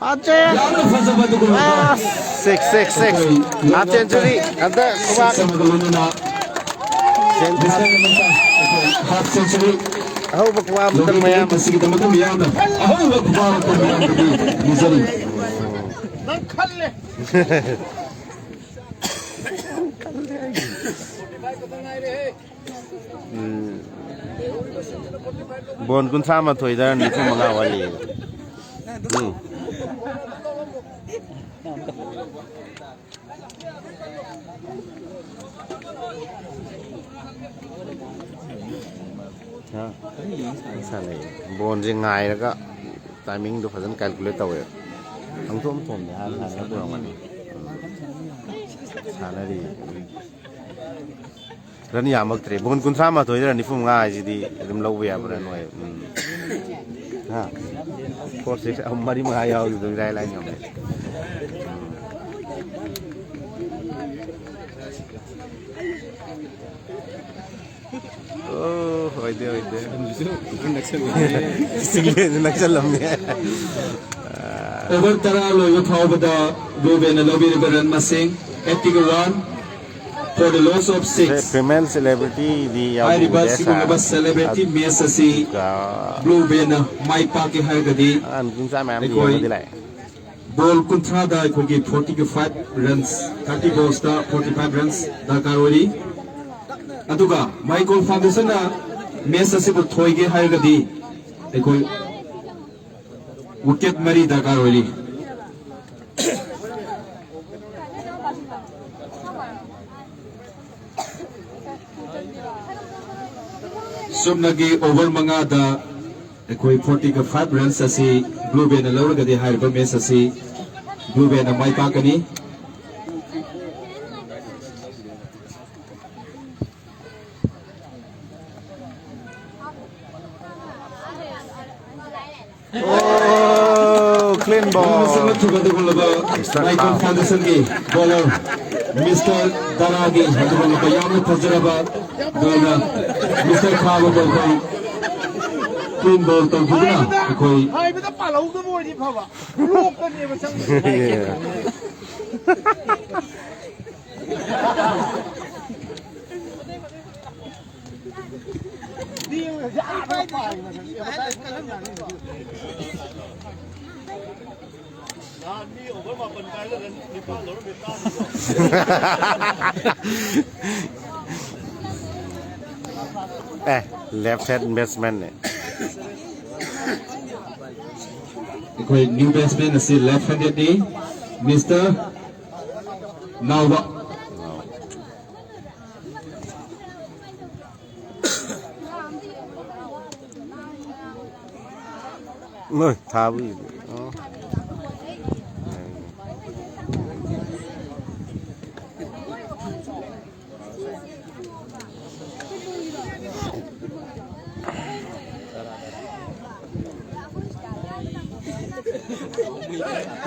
ꯐꯖꯩ꯫ ꯌꯥꯝꯅ ꯐꯖꯕ ꯑꯗꯨꯒꯨꯝꯂꯕ ꯑꯁ, ꯁꯤꯛꯁ, ꯁꯤꯛꯁ, ꯁꯤꯛꯁ꯫ ꯑꯩꯈꯣꯏ ꯍꯥꯐ ꯁꯦꯟꯆꯨꯔꯤ꯫ ꯍꯟꯗꯛ ꯈꯨꯕꯥꯛ ꯁꯤꯛꯁ ꯑꯃꯒ ꯂꯣꯏꯅꯅ ꯁꯦꯟ ꯃꯤꯁꯇꯔ ꯍꯥꯐ ꯁꯦꯟꯆꯨꯔꯤ ꯑꯍꯧꯕ ꯈꯨꯕꯥꯛ ꯑꯃꯇꯪ ꯂꯧꯕꯤꯔꯦ꯫ ꯃꯌꯥꯝ꯫ ꯃꯁꯤꯒꯤꯗꯃꯛꯇ ꯃꯤꯌꯥꯝꯅ ꯑꯍꯧꯕ ꯈꯨꯕꯥꯛ ꯑꯃꯇꯪ ꯃꯌꯥꯝꯗꯒꯤ ꯅꯤꯖꯔꯤ꯫ ꯎꯝ꯫ ꯕꯣꯟ ꯀꯨꯟꯊ꯭ꯔꯥ ꯃꯥꯊꯣꯏꯗ ꯅꯤꯐꯨ ꯃꯉꯥ ꯋꯥꯠꯂꯤ꯫ ꯎꯝ꯫ ꯍꯥ? ꯁꯥꯟꯅꯩ꯫ ꯕꯣꯟꯁꯦ ꯉꯥꯏꯔꯒ ꯇꯥꯏꯃꯤꯡꯗꯣ ꯐꯖꯅ ꯀꯦꯜꯀꯨꯂꯦꯠ ꯇꯧꯋꯦ꯫ ꯈꯪꯊꯣꯛ ꯊꯣꯛꯑꯝꯅꯦ ꯍꯥꯟꯅ ꯁꯥꯟꯅꯕ ꯄꯨꯔꯝꯒꯅꯤ꯫ ꯎꯝ꯫ ꯁꯥꯟꯅꯔꯤ꯫ ꯔꯟ ꯌꯥꯝꯃꯛꯇ꯭ꯔꯦ꯫ ꯕꯣꯟ ꯀꯨꯟꯊ꯭ꯔꯥ ꯃꯥꯊꯣꯏꯗ ꯅꯤꯐꯨ ꯃꯉꯥ ꯍꯥꯏꯁꯤꯗꯤ ꯑꯗꯨꯝ ꯂꯧꯕ ꯌꯥꯕ ꯔꯟ ꯑꯣꯏ꯫ ꯎꯝ꯫ ꯍꯥ? ꯐꯣꯔ ꯁꯤꯛꯁ ꯑꯍꯨꯝ ꯃꯔꯤ ꯃꯉꯥ ꯌꯥꯎꯔꯤꯗꯣ ꯏꯔꯥꯏ ꯂꯥꯏꯅ ꯉꯝꯃꯦ꯫ ꯎꯝ꯫ ꯑꯣ, ꯑꯣꯏꯗꯦ, ꯑꯣꯏꯗꯦ꯫ ꯁꯤꯒꯤꯁꯨ ꯅꯛꯁꯜꯂꯝꯃꯦ꯫ ꯁꯤꯒꯤꯁꯨ ꯅꯛꯁꯜꯂꯝꯃꯦ꯫ ꯑꯣꯚꯔ ꯇꯔꯥ ꯂꯣꯏꯕ ꯐꯥꯎꯕꯗ ꯕ꯭ꯂꯨ ꯕꯦꯟꯅ ꯂꯧꯕꯤꯔꯤꯕ ꯔꯟ ꯃꯁꯤꯡ eighty-one꯫ For the loss of six. Female celebrity ꯗꯤ ꯌꯥꯎꯗꯦ, ꯍꯥꯏꯔꯤꯕ ꯁꯤꯒꯨꯝꯂꯕ celebrity match ꯑꯁꯤ ꯑꯗꯨꯒ blue band ꯅ ꯃꯥꯏ ꯄꯥꯛꯀꯦ ꯍꯥꯏꯔꯒꯗꯤ ꯅꯨꯄꯤ ꯃꯆꯥ ꯃꯌꯥꯝ ꯑꯩꯈꯣꯏ ꯌꯦꯡꯕꯗꯤ ꯂꯥꯛꯑꯦ꯫ Ball ꯀꯨꯟꯊ꯭ꯔꯥꯗ ꯑꯩꯈꯣꯏꯒꯤ forty five runs, thirty balls ꯇ forty five runs ꯗꯔꯀꯥꯔ ꯑꯣꯏꯔꯤ꯫ ꯑꯗꯨꯒ ꯃꯍꯩꯀꯣꯜ Foundation ꯅ match ꯑꯁꯤꯕꯨ ꯊꯣꯏꯒꯦ ꯍꯥꯏꯔꯒꯗꯤ ꯑꯩꯈꯣꯏ wicket ꯃꯔꯤ ꯗꯔꯀꯥꯔ ꯑꯣꯏꯔꯤ꯫ ꯆꯨꯝꯅꯒꯤ over ꯃꯉꯥꯗ ꯑꯩꯈꯣꯏ forty five runs ꯑꯁꯤ blue band ꯅ ꯂꯧꯔꯒꯗꯤ ꯍꯥꯏꯔꯤꯕ match ꯑꯁꯤ blue band ꯅ ꯃꯥꯏ ꯄꯥꯛꯀꯅꯤ꯫ Oh, clean ball. ꯃꯁꯛ ꯃꯊꯨꯞ ꯑꯗꯨꯒꯨꯝꯂꯕ Mister ꯃꯍꯩꯀꯣꯜ Foundation ꯒꯤ bowler Mister ꯗꯔꯥꯒꯤ ꯑꯗꯨꯒꯨꯝꯂꯕ ꯌꯥꯝꯅ ꯐꯖꯔꯕ ball ꯅ Mister ꯈꯥꯕ ꯑꯩꯈꯣꯏ clean ball ꯇꯧꯈꯤꯗꯨꯅ ꯑꯩꯈꯣꯏ ꯍꯥꯏꯕꯗ ꯄꯥꯜꯍꯧꯗꯕ ꯑꯣꯏꯗꯤ ꯐꯕ꯫ ꯂꯣꯛꯇꯅꯦꯕ ꯆꯪꯉꯤꯁꯦ꯫ ꯑꯦ, left hand batsman ꯅꯦ꯫ ꯑꯩꯈꯣꯏ new batsman ꯑꯁꯤ left handed ꯅꯤ, Mister ꯅꯥꯎꯕ꯫ ꯅꯣꯏ ꯊꯥꯕ ꯏꯕ꯫ ꯑꯣ꯫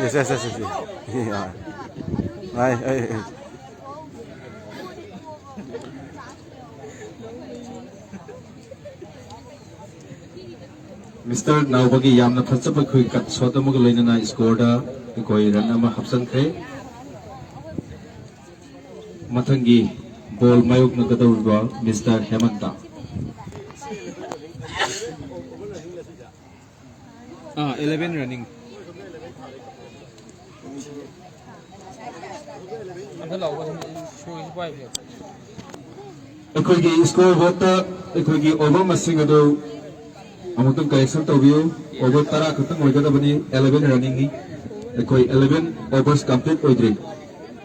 Yes, yes, yes, yes, yes. Yeah. Ay, ay, ay. Mister ꯅꯥꯎꯕꯒꯤ ꯌꯥꯝꯅ ꯐꯖꯕ ꯑꯩꯈꯣꯏ cut shot ꯑꯃꯒ ꯂꯣꯏꯅꯅ score ꯗ ꯑꯩꯈꯣꯏ run ꯑꯃ ꯍꯥꯞꯆꯟꯈ꯭ꯔꯦ꯫ ꯃꯊꯪꯒꯤ ꯕꯣꯜ ꯃꯥꯌꯣꯛꯅꯒꯗꯧꯔꯤꯕ ꯃꯤꯁꯇꯔ ꯍꯦꯃꯟꯇ꯫ ꯑꯥ, eleven running꯫ ꯑꯝꯇ ꯂꯥꯛꯑꯣ, ꯁꯣꯏꯁꯤ ꯄꯥꯏꯕꯤꯌꯣ꯫ ꯑꯩꯈꯣꯏꯒꯤ ꯁ꯭ꯀꯣꯔ ꯕꯣꯔꯗꯇ ꯑꯩꯈꯣꯏꯒꯤ ꯑꯣꯚꯔ ꯃꯁꯤꯡ ꯑꯗꯨ ꯑꯃꯨꯛꯇꯪ ꯀꯔꯦꯛꯁꯟ ꯇꯧꯕꯤꯌꯨ꯫ ꯑꯣꯚꯔ ꯇꯔꯥ ꯈꯛꯇꯪ ꯑꯣꯏꯒꯗꯕꯅꯤ, eleven runningꯅꯤ꯫ ꯑꯩꯈꯣꯏ eleven overs complete ꯑꯣꯏꯗ꯭ꯔꯤ꯫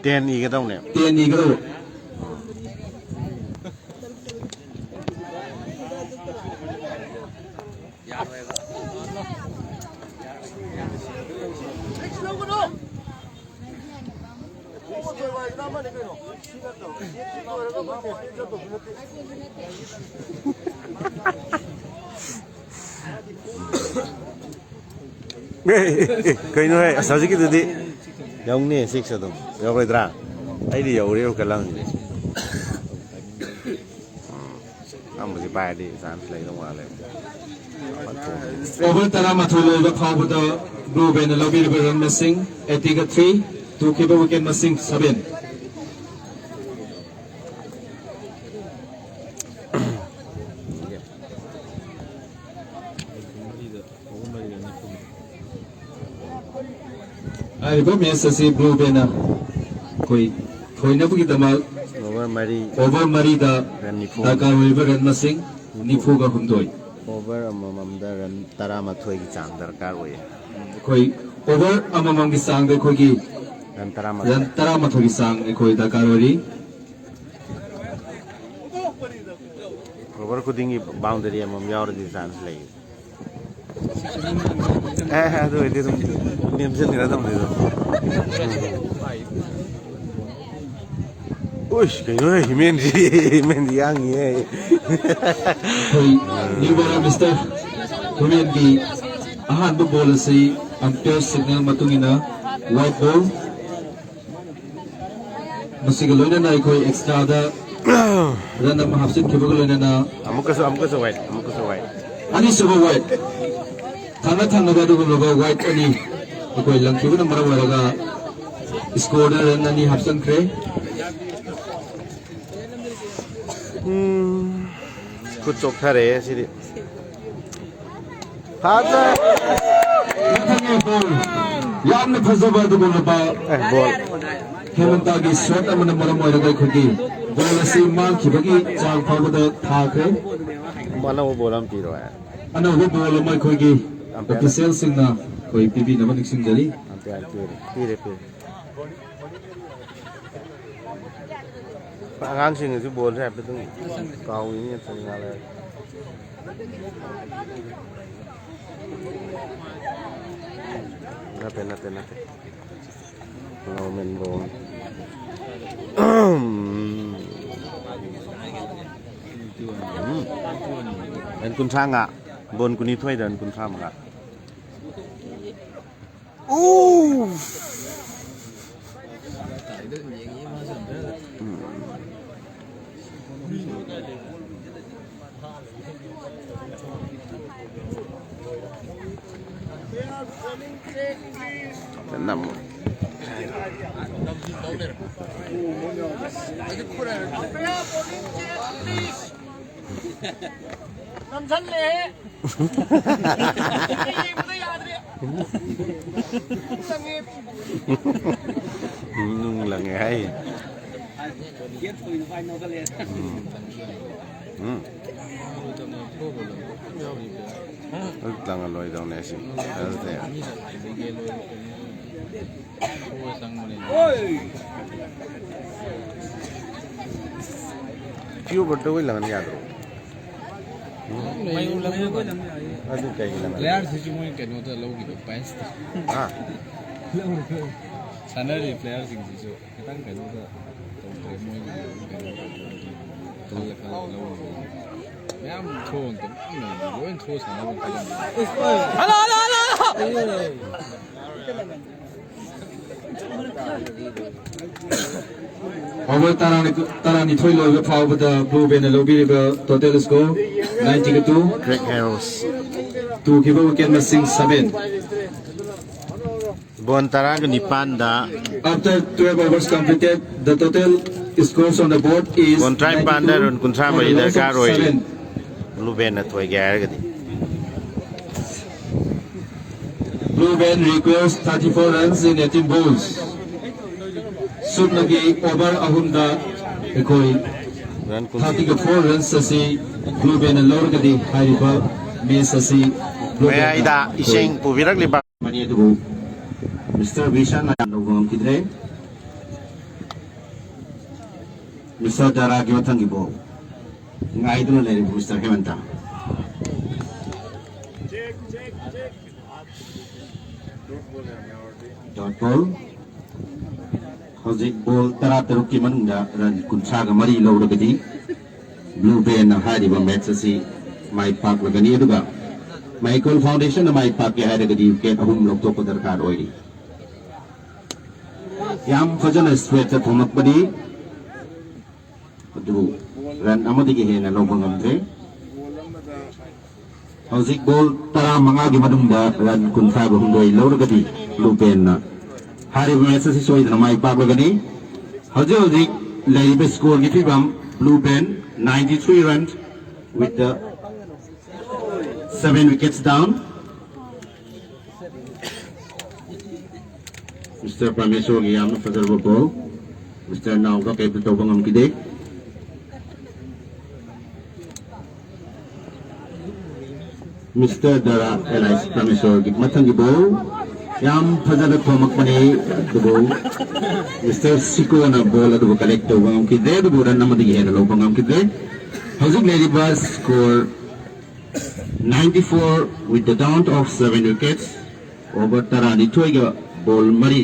Ten ꯏꯒꯗꯧꯅꯦ꯫ Ten ꯏꯒꯗꯧꯕ꯫ ꯑꯦ, ꯑꯦ, ꯑꯦ, ꯀꯩꯅꯣꯍꯦ? ꯑꯁ, ꯍꯧꯖꯤꯛꯀꯤꯗꯨꯗꯤ ꯌꯧꯅꯤ, six ꯑꯗꯨꯝ꯫ ꯌꯧꯔꯣꯏꯗ꯭ꯔꯥ? ꯑꯩꯗꯤ ꯌꯧꯔꯦꯕ ꯀꯂꯝꯁꯦ꯫ ꯑꯃꯁꯤ ꯄꯥꯏꯔꯗꯤ chance ꯂꯩꯗꯧ ꯃꯥꯜꯂꯦ꯫ ꯑꯣꯚꯔ ꯇꯔꯥꯃꯥꯊꯣꯏ ꯂꯣꯏꯕ ꯐꯥꯎꯕꯗ ꯕ꯭ꯂꯨ ꯕꯦꯟꯅ ꯂꯧꯕꯤꯔꯤꯕ ꯔꯟ ꯃꯁꯤꯡ eightyꯒ three, ꯇꯨꯈꯤꯕ ꯋꯤꯀꯦꯠ ꯃꯁꯤꯡ seven꯫ ꯍꯥꯏꯔꯤꯕ ꯃꯦꯠꯆ ꯑꯁꯤ ꯕ꯭ꯂꯨ ꯕꯦꯟꯅ ꯑꯩꯈꯣꯏ ꯊꯣꯏꯅꯕꯒꯤꯗꯃꯛ ꯑꯣꯚꯔ ꯃꯔꯤ ꯑꯣꯚꯔ ꯃꯔꯤꯗ ꯔꯟ ꯅꯤꯐꯨ꯫ ꯗꯔꯀꯥꯔ ꯑꯣꯏꯔꯤꯕ ꯔꯟ ꯃꯁꯤꯡ ꯅꯤꯐꯨꯒ ꯍꯨꯝꯗꯣꯏ꯫ ꯑꯣꯚꯔ ꯑꯃꯃꯝꯗ ꯔꯟ ꯇꯔꯥꯃꯥꯊꯣꯏꯒꯤ ꯆꯥꯡ ꯗꯔꯀꯥꯔ ꯑꯣꯏꯌꯦ꯫ ꯑꯩꯈꯣꯏ ꯑꯣꯚꯔ ꯑꯃꯃꯝꯒꯤ ꯆꯥꯡꯗ ꯑꯩꯈꯣꯏꯒꯤ ꯔꯟ ꯇꯔꯥꯃꯥꯊꯣꯏ꯫ ꯔꯟ ꯇꯔꯥꯃꯥꯊꯣꯏꯒꯤ ꯆꯥꯡ ꯑꯩꯈꯣꯏ ꯗꯔꯀꯥꯔ ꯑꯣꯏꯔꯤ꯫ ꯑꯣꯚꯔ ꯈꯨꯗꯤꯡꯒꯤ ꯕꯥꯎꯟꯗꯔꯤ ꯑꯃꯃꯝ ꯌꯥꯎꯔꯗꯤ ꯆꯥꯟꯁ ꯂꯩ꯫ ꯑꯦ, ꯑꯗꯨ ꯑꯣꯏꯔꯗꯤ ꯑꯗꯨꯝ ꯅꯦꯝꯖꯤꯟꯈ꯭ꯔꯗꯕꯅꯤ ꯑꯗꯨꯝ꯫ ꯎꯏꯁ, ꯀꯩꯅꯣꯍꯦ, ꯍꯤꯃꯦꯟꯁꯤ, ꯍꯤꯃꯦꯟꯁꯤ ꯌꯥꯡꯉꯤꯍꯦ꯫ ꯑꯩꯈꯣꯏ ꯅ꯭ꯌꯨ ꯕꯣꯂꯔ ꯃꯤꯁꯇꯔ ꯍꯤꯃꯦꯟꯒꯤ ꯑꯍꯥꯟꯕ ꯕꯣꯜ ꯑꯁꯤ ꯑꯝꯄꯤꯌꯔ ꯁꯤꯒꯅꯦꯜ ꯃꯇꯨꯡ ꯏꯟꯅ ꯋꯥꯏꯠ ꯕꯣꯜ꯫ ꯃꯁꯤꯒ ꯂꯣꯏꯅꯅ ꯑꯩꯈꯣꯏ ꯑꯦꯛꯁꯇ꯭ꯔꯥꯗ ꯔꯟ ꯑꯃ ꯍꯥꯞꯆꯤꯟꯈꯤꯕꯒ ꯂꯣꯏꯅꯅ ꯑꯃꯨꯛꯀꯁꯨ, ꯑꯃꯨꯛꯀꯁꯨ ꯋꯥꯏꯠ, ꯑꯃꯨꯛꯀꯁꯨ ꯋꯥꯏꯠ꯫ ꯑꯅꯤꯁꯨꯕ ꯋꯥꯏꯠ꯫ ꯊꯪꯅ ꯊꯪꯅꯕ ꯑꯗꯨꯒꯨꯝꯂꯕ ꯋꯥꯏꯠ ꯑꯅꯤ ꯑꯩꯈꯣꯏ ꯂꯪꯈꯤꯕꯅ ꯃꯔꯝ ꯑꯣꯏꯔꯒ ꯁ꯭ꯀꯣꯔꯗ ꯔꯟ ꯑꯅꯤ ꯍꯥꯞꯆꯤꯟꯈ꯭ꯔꯦ꯫ ꯎꯝ, ꯈꯨꯠ ꯆꯣꯛꯊꯔꯦ ꯁꯤꯗꯤ꯫ ꯐꯖ- ꯃꯊꯪꯒꯤ ꯕꯣꯜ ꯌꯥꯝꯅ ꯐꯖꯕ ꯑꯗꯨꯒꯨꯝꯂꯕ ꯑꯦ, ꯕꯣꯜ꯫ ꯍꯦꯃꯟꯇꯒꯤ ꯁꯣꯠ ꯑꯃꯅ ꯃꯔꯝ ꯑꯣꯏꯔꯒ ꯑꯩꯈꯣꯏꯒꯤ ꯕꯣꯜ ꯑꯁꯤ ꯃꯥꯡꯈꯤꯕꯒꯤ ꯆꯥꯡ ꯐꯥꯎꯕꯗ ꯊꯥꯈ꯭ꯔꯦ꯫ ꯑꯅꯧꯕ ꯕꯣꯜ ꯑꯃ ꯄꯤꯔꯣ ꯍꯥꯏ꯫ ꯑꯅꯧꯕ ꯕꯣꯜ ꯑꯃ ꯑꯩꯈꯣꯏꯒꯤ ꯑꯝꯄꯤꯌꯔ꯫ ꯑꯣꯐꯤꯁꯤꯌꯦꯜꯁꯤꯡꯅ ꯑꯩꯈꯣꯏ ꯄꯤꯕꯤꯅꯕ ꯅꯤꯡꯁꯤꯡꯖꯔꯤ꯫ ꯑꯝꯄꯤꯌꯔ ꯄꯤꯔꯦ, ꯄꯤꯔꯦ, ꯄꯤꯔꯦ꯫ ꯑꯉꯥꯡꯁꯤꯡꯅꯁꯨ ꯕꯣꯜꯁꯦ ꯍꯥꯏꯐꯦꯠꯇꯪ ꯀꯥꯎꯏꯅꯦ, ꯆꯠꯅꯤꯡꯉꯥꯏ ꯂꯩꯔꯦ꯫ ꯅꯠꯇꯦ, ꯅꯠꯇꯦ, ꯅꯠꯇꯦ꯫ ꯅꯣꯔꯃꯦꯟ ꯕꯣꯜ꯫ ꯎꯝ꯫ ꯔꯟ ꯀꯨꯟꯊ꯭ꯔꯥ ꯃꯉꯥ꯫ ꯕꯣꯜ ꯀꯨꯟꯅꯤꯊꯣꯏꯗ ꯔꯟ ꯀꯨꯟꯊ꯭ꯔꯥ ꯃꯉꯥ꯫ ꯎ! ꯅꯝꯃꯨ꯫ ꯅꯝꯁꯜꯂꯦꯍꯦ꯫ ꯌꯦꯡꯕꯗ ꯌꯥꯗ꯭ꯔꯦ꯫ ꯅꯨꯡ ꯂꯪꯉꯦ ꯍꯥꯏ꯫ ꯎꯝ꯫ ꯎꯝ꯫ ꯍꯧꯖꯤꯛ ꯂꯪꯉ ꯂꯣꯏꯗꯧꯅꯦ ꯑꯁꯤ꯫ ꯐꯖꯗꯦ꯫ ꯄꯤꯌꯣꯔ ꯕꯠꯇ ꯑꯣꯏ ꯂꯪꯍꯟ ꯌꯥꯗ꯭ꯔꯣ? ꯎꯝ꯫ ꯑꯗꯨ ꯀꯩꯒꯤ ꯂꯪꯍꯟ-, ꯄ꯭ꯂꯦꯌꯔꯁꯤꯁꯨ ꯃꯣꯏ ꯀꯩꯅꯣꯗ ꯂꯧꯈꯤꯕ ꯄ꯭ꯔꯥꯏꯖꯇ꯫ ꯍꯥ? ꯁꯥꯟꯅꯔꯤꯕ ꯄ꯭ꯂꯦꯌꯔꯁꯤꯡꯁꯤꯁꯨ ꯈꯤꯇꯪ ꯀꯩꯅꯣꯗ ꯇꯧꯗ꯭ꯔꯦ, ꯃꯣꯏꯒꯤ ꯀꯩꯅꯣ ꯈꯜꯂ ꯈꯜꯂꯒ ꯂꯧꯔꯤꯕ꯫ ꯃꯌꯥꯝ ꯊꯣꯛꯑ ꯑꯝꯇ ꯃꯌꯥꯝ ꯂꯩꯔꯤ, ꯂꯣꯏ ꯊꯣꯛꯑ ꯁꯥꯟꯅꯕ ꯑꯝꯇ ꯂꯩꯔꯤ꯫ Hello, hello, hello, hello! Over ꯇꯔꯥꯅꯤ-, ꯇꯔꯥꯅꯤꯊꯣꯏ ꯂꯣꯏꯕ ꯐꯥꯎꯕꯗ ꯕ꯭ꯂꯨ ꯕꯦꯟꯅ ꯂꯧꯕꯤꯔꯤꯕ total score ninety two꯫ Great heroes. ꯇꯨꯈꯤꯕ ꯋꯤꯀꯦꯠ ꯃꯁꯤꯡ seven꯫ ꯕꯣꯟ ꯇꯔꯥꯒ ꯅꯤꯄꯥꯟꯗ꯫ After twelve overs completed, the total Scores on the board is ꯀꯨꯟꯊ꯭ꯔꯥ ꯅꯤꯄꯥꯟꯗ ꯔꯟ ꯀꯨꯟꯊ꯭ꯔꯥ ꯃꯔꯤ ꯗꯔꯀꯥꯔ ꯑꯣꯏꯔꯤ꯫ Blue Band ꯅ ꯊꯣꯏꯒꯦ ꯍꯥꯏꯔꯒꯗꯤ꯫ Blue Band requires thirty-four runs in eighteen balls. ꯁꯨꯞꯅꯒꯤ over ꯑꯍꯨꯝꯗ ꯑꯩꯈꯣꯏ ꯔꯟ ꯀꯨꯟꯊ꯭ꯔꯥ꯫ Thirty-four runs ꯑꯁꯤ Blue Band ꯅ ꯂꯧꯔꯒꯗꯤ ꯍꯥꯏꯔꯤꯕ match ꯑꯁꯤ Blue Band ꯅ ꯃꯌꯥꯏꯗ ꯊꯣꯏ꯫ ꯏꯁꯤꯡ ꯄꯨꯕꯤꯔꯛꯂꯤꯕ꯫ ꯃꯅꯤ ꯑꯗꯨꯕꯨ Mister ꯕꯤꯁꯥꯟꯅ ꯂꯧꯕ ꯉꯝꯈꯤꯗ꯭ꯔꯦ꯫ Mister ꯗꯥꯔꯥꯒꯤ ꯃꯊꯪꯒꯤ ball ꯉꯥꯏꯗꯨꯅ ꯂꯩꯔꯤꯕ Mister ꯍꯦꯃꯟꯇ꯫ Dot ball꯫ ꯍꯧꯖꯤꯛ ball ꯇꯔꯥꯇꯔꯨꯛꯀꯤ ꯃꯅꯨꯡꯗ run ꯀꯨꯟꯊ꯭ꯔꯥꯒ ꯃꯔꯤ ꯂꯧꯔꯒꯗꯤ Blue Band ꯅ ꯍꯥꯏꯔꯤꯕ match ꯑꯁꯤ ꯃꯥꯏ ꯄꯥꯛꯂꯒꯅꯤ꯫ ꯑꯗꯨꯒ ꯃꯍꯩꯀꯣꯜ Foundation ꯅ ꯃꯥꯏ ꯄꯥꯛꯀꯦ ꯍꯥꯏꯔꯒꯗꯤ wicket ꯑꯍꯨꯝ ꯂꯧꯊꯣꯛꯄ ꯗꯔꯀꯥꯔ ꯑꯣꯏꯔꯤ꯫ ꯌꯥꯝ ꯐꯖꯅ straight ꯇ ꯊꯣꯝꯂꯛꯄꯅꯤ꯫ ꯑꯗꯨꯕꯨ run ꯑꯃꯗꯒꯤ ꯍꯦꯟꯅ ꯂꯧꯕ ꯉꯝꯗ꯭ꯔꯦ꯫ ꯍꯧꯖꯤꯛ ball ꯇꯔꯥꯃꯉꯥꯒꯤ ꯃꯅꯨꯡꯗ run ꯀꯨꯟꯊ꯭ꯔꯥꯒ ꯍꯨꯝꯗꯣꯏ ꯂꯧꯔꯒꯗꯤ Blue Band ꯅ ꯍꯥꯏꯔꯤꯕ match ꯑꯁꯤ ꯁꯣꯏꯗꯅ ꯃꯥꯏ ꯄꯥꯛꯂꯒꯅꯤ꯫ ꯍꯧꯖꯤꯛ ꯍꯧꯖꯤꯛ ꯂꯩꯔꯤꯕ score ꯒꯤ ꯐꯤꯕꯝ, Blue Band ninety three runs with the seven wickets down꯫ Mister ꯄ꯭ꯔꯃꯦꯁꯣꯔꯒꯤ ꯌꯥꯝꯅ ꯐꯖꯔꯕ ball꯫ Mister ꯅꯥꯎꯕ ꯀꯩꯝꯇ ꯇꯧꯕ ꯉꯝꯈꯤꯗꯦ꯫ Mister ꯗꯥꯔꯥ alias ꯄ꯭ꯔꯃꯦꯁꯣꯔꯒꯤ ꯃꯊꯪꯒꯤ ball ꯌꯥꯝ ꯐꯖꯅ ꯊꯣꯝꯃꯛꯄꯅꯤ, ꯑꯗꯨꯕꯨ Mister ꯁꯤꯀꯣꯅ ball ꯑꯗꯨꯕꯨ collect ꯇꯧꯕ ꯉꯝꯈꯤꯗ꯭ꯔꯦ, ꯑꯗꯨꯕꯨ run ꯑꯃꯗꯒꯤ ꯍꯦꯟꯅ ꯂꯧꯕ ꯉꯝꯈꯤꯗ꯭ꯔꯦ꯫ ꯍꯧꯖꯤꯛ ꯂꯩꯔꯤꯕ score ninety four with the count of seven wickets, over ꯇꯔꯥꯅꯤꯊꯣꯏꯒ ball ꯃꯔꯤ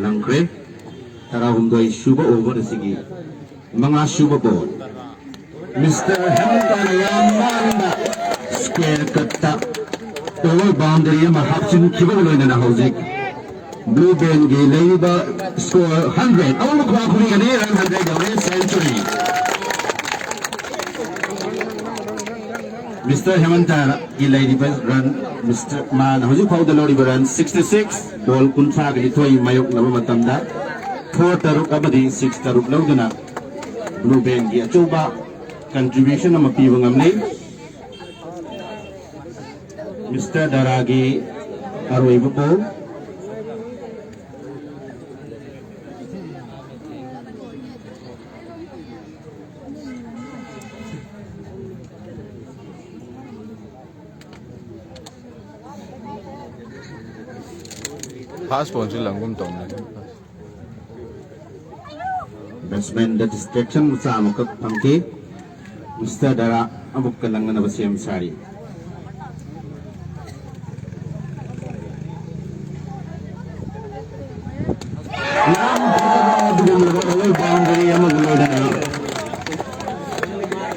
ꯂꯪꯈ꯭ꯔꯦ꯫ ꯇꯔꯥꯍꯨꯝꯗꯣꯏ ꯁꯨꯕ over ꯑꯁꯤꯒꯤ ꯃꯉꯥ ꯁꯨꯕ ball꯫ Mister ꯍꯦꯃꯟꯇꯅ ꯌꯥꯝ ꯅꯥꯟꯅ square cut ꯇ over boundary ꯑꯃ ꯍꯥꯞꯆꯤꯟꯈꯤꯕꯒ ꯂꯣꯏꯅꯅ ꯍꯧꯖꯤꯛ Blue Band ꯒꯤ ꯂꯩꯔꯤꯕ score hundred, ꯑꯃꯨꯛ ꯈꯨꯕꯥꯛ ꯈꯨꯕꯤꯒꯅꯤ, run hundred ꯌꯧꯔꯦ, century꯫ Mister ꯍꯦꯃꯟꯇꯒꯤ ꯂꯩꯔꯤꯕ run, Mister ꯃꯥꯅ ꯍꯧꯖꯤꯛ ꯐꯥꯎꯗ ꯂꯧꯔꯤꯕ run sixty six, ball ꯀꯨꯟꯊ꯭ꯔꯥꯒ ꯅꯤꯊꯣꯏ ꯃꯥꯌꯣꯛꯅꯕ ꯃꯇꯝꯗ꯫ ꯐꯣꯔ ꯇꯔꯨꯛ ꯑꯃꯗꯤ ꯁꯤꯛꯁ ꯇꯔꯨꯛ ꯂꯧꯗꯨꯅ ꯕ꯭ꯂꯨ ꯕꯦꯟꯒꯤ ꯑꯆꯧꯕ ꯀꯟꯇ꯭ꯔꯤꯕ꯭ꯌꯨꯁꯟ ꯑꯃ ꯄꯤꯕ ꯉꯝꯂꯤ꯫ ꯃꯤꯁꯇꯔ ꯗꯔꯥꯒꯤ ꯑꯔꯣꯏꯕ ꯕꯣꯜ꯫ ꯐꯥꯁ ꯕꯣꯜꯁꯨ ꯂꯪꯒꯨꯝ ꯇꯧꯅꯤ꯫ ꯕꯦꯠꯁꯃꯦꯟꯗ ꯗꯤꯁꯇ꯭ꯔꯦꯛꯁꯟ ꯃꯆꯥ ꯑꯃꯈꯛ ꯐꯪꯈꯤ꯫ ꯃꯤꯁꯇꯔ ꯗꯔꯥ ꯑꯃꯨꯛꯀ ꯂꯪꯅꯅꯕ ꯁꯦꯝ ꯁꯥꯔꯤ꯫ ꯌꯥꯝ ꯐꯖꯕ ꯑꯗꯨꯒꯨꯝꯂꯕ ꯑꯔꯣꯏꯕ ꯕꯥꯎꯟꯗꯔꯤ ꯑꯃꯒ ꯂꯣꯏꯅꯅ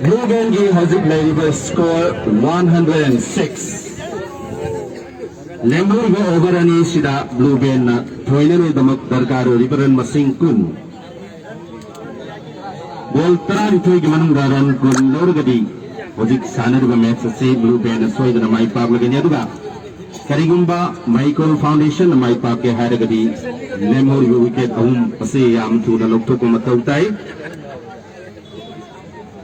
ꯕ꯭ꯂꯨ ꯕꯦꯟꯒꯤ ꯍꯧꯖꯤꯛ ꯂꯩꯔꯤꯕ score one hundred and six. ꯂꯦꯝꯍꯧꯔꯤꯕ ꯑꯣꯚꯔ ꯑꯅꯤꯁꯤꯗ ꯕ꯭ꯂꯨ ꯕꯦꯟꯅ ꯊꯣꯏꯅꯅꯕꯒꯤꯗꯃꯛ ꯗꯔꯀꯥꯔ ꯑꯣꯏꯔꯤꯕ ꯔꯟ ꯃꯁꯤꯡ ꯀꯨꯟ꯫ ꯕꯣꯜ ꯇꯔꯥꯅꯤꯊꯣꯏꯒꯤ ꯃꯅꯨꯡꯗ ꯔꯟ ꯀꯨꯟ ꯂꯧꯔꯒꯗꯤ ꯍꯧꯖꯤꯛ ꯁꯥꯟꯅꯔꯤꯕ ꯃꯦꯠꯆ ꯑꯁꯤ ꯕ꯭ꯂꯨ ꯕꯦꯟꯅ ꯁꯣꯏꯗꯅ ꯃꯥꯏ ꯄꯥꯛꯂꯒꯅꯤ꯫ ꯑꯗꯨꯒ ꯀꯔꯤꯒꯨꯝꯕ ꯃꯍꯩꯀꯣꯜ ꯐꯥꯎꯟꯗꯦꯁꯟꯅ ꯃꯥꯏ ꯄꯥꯛꯀꯦ ꯍꯥꯏꯔꯒꯗꯤ ꯂꯦꯝꯍꯧꯔꯤꯕ ꯋꯤꯀꯦꯠ ꯑꯍꯨꯝ ꯑꯁꯤ ꯌꯥꯝ ꯊꯨꯅ ꯂꯧꯊꯣꯛꯄ ꯃꯊꯧ ꯇꯥꯏ꯫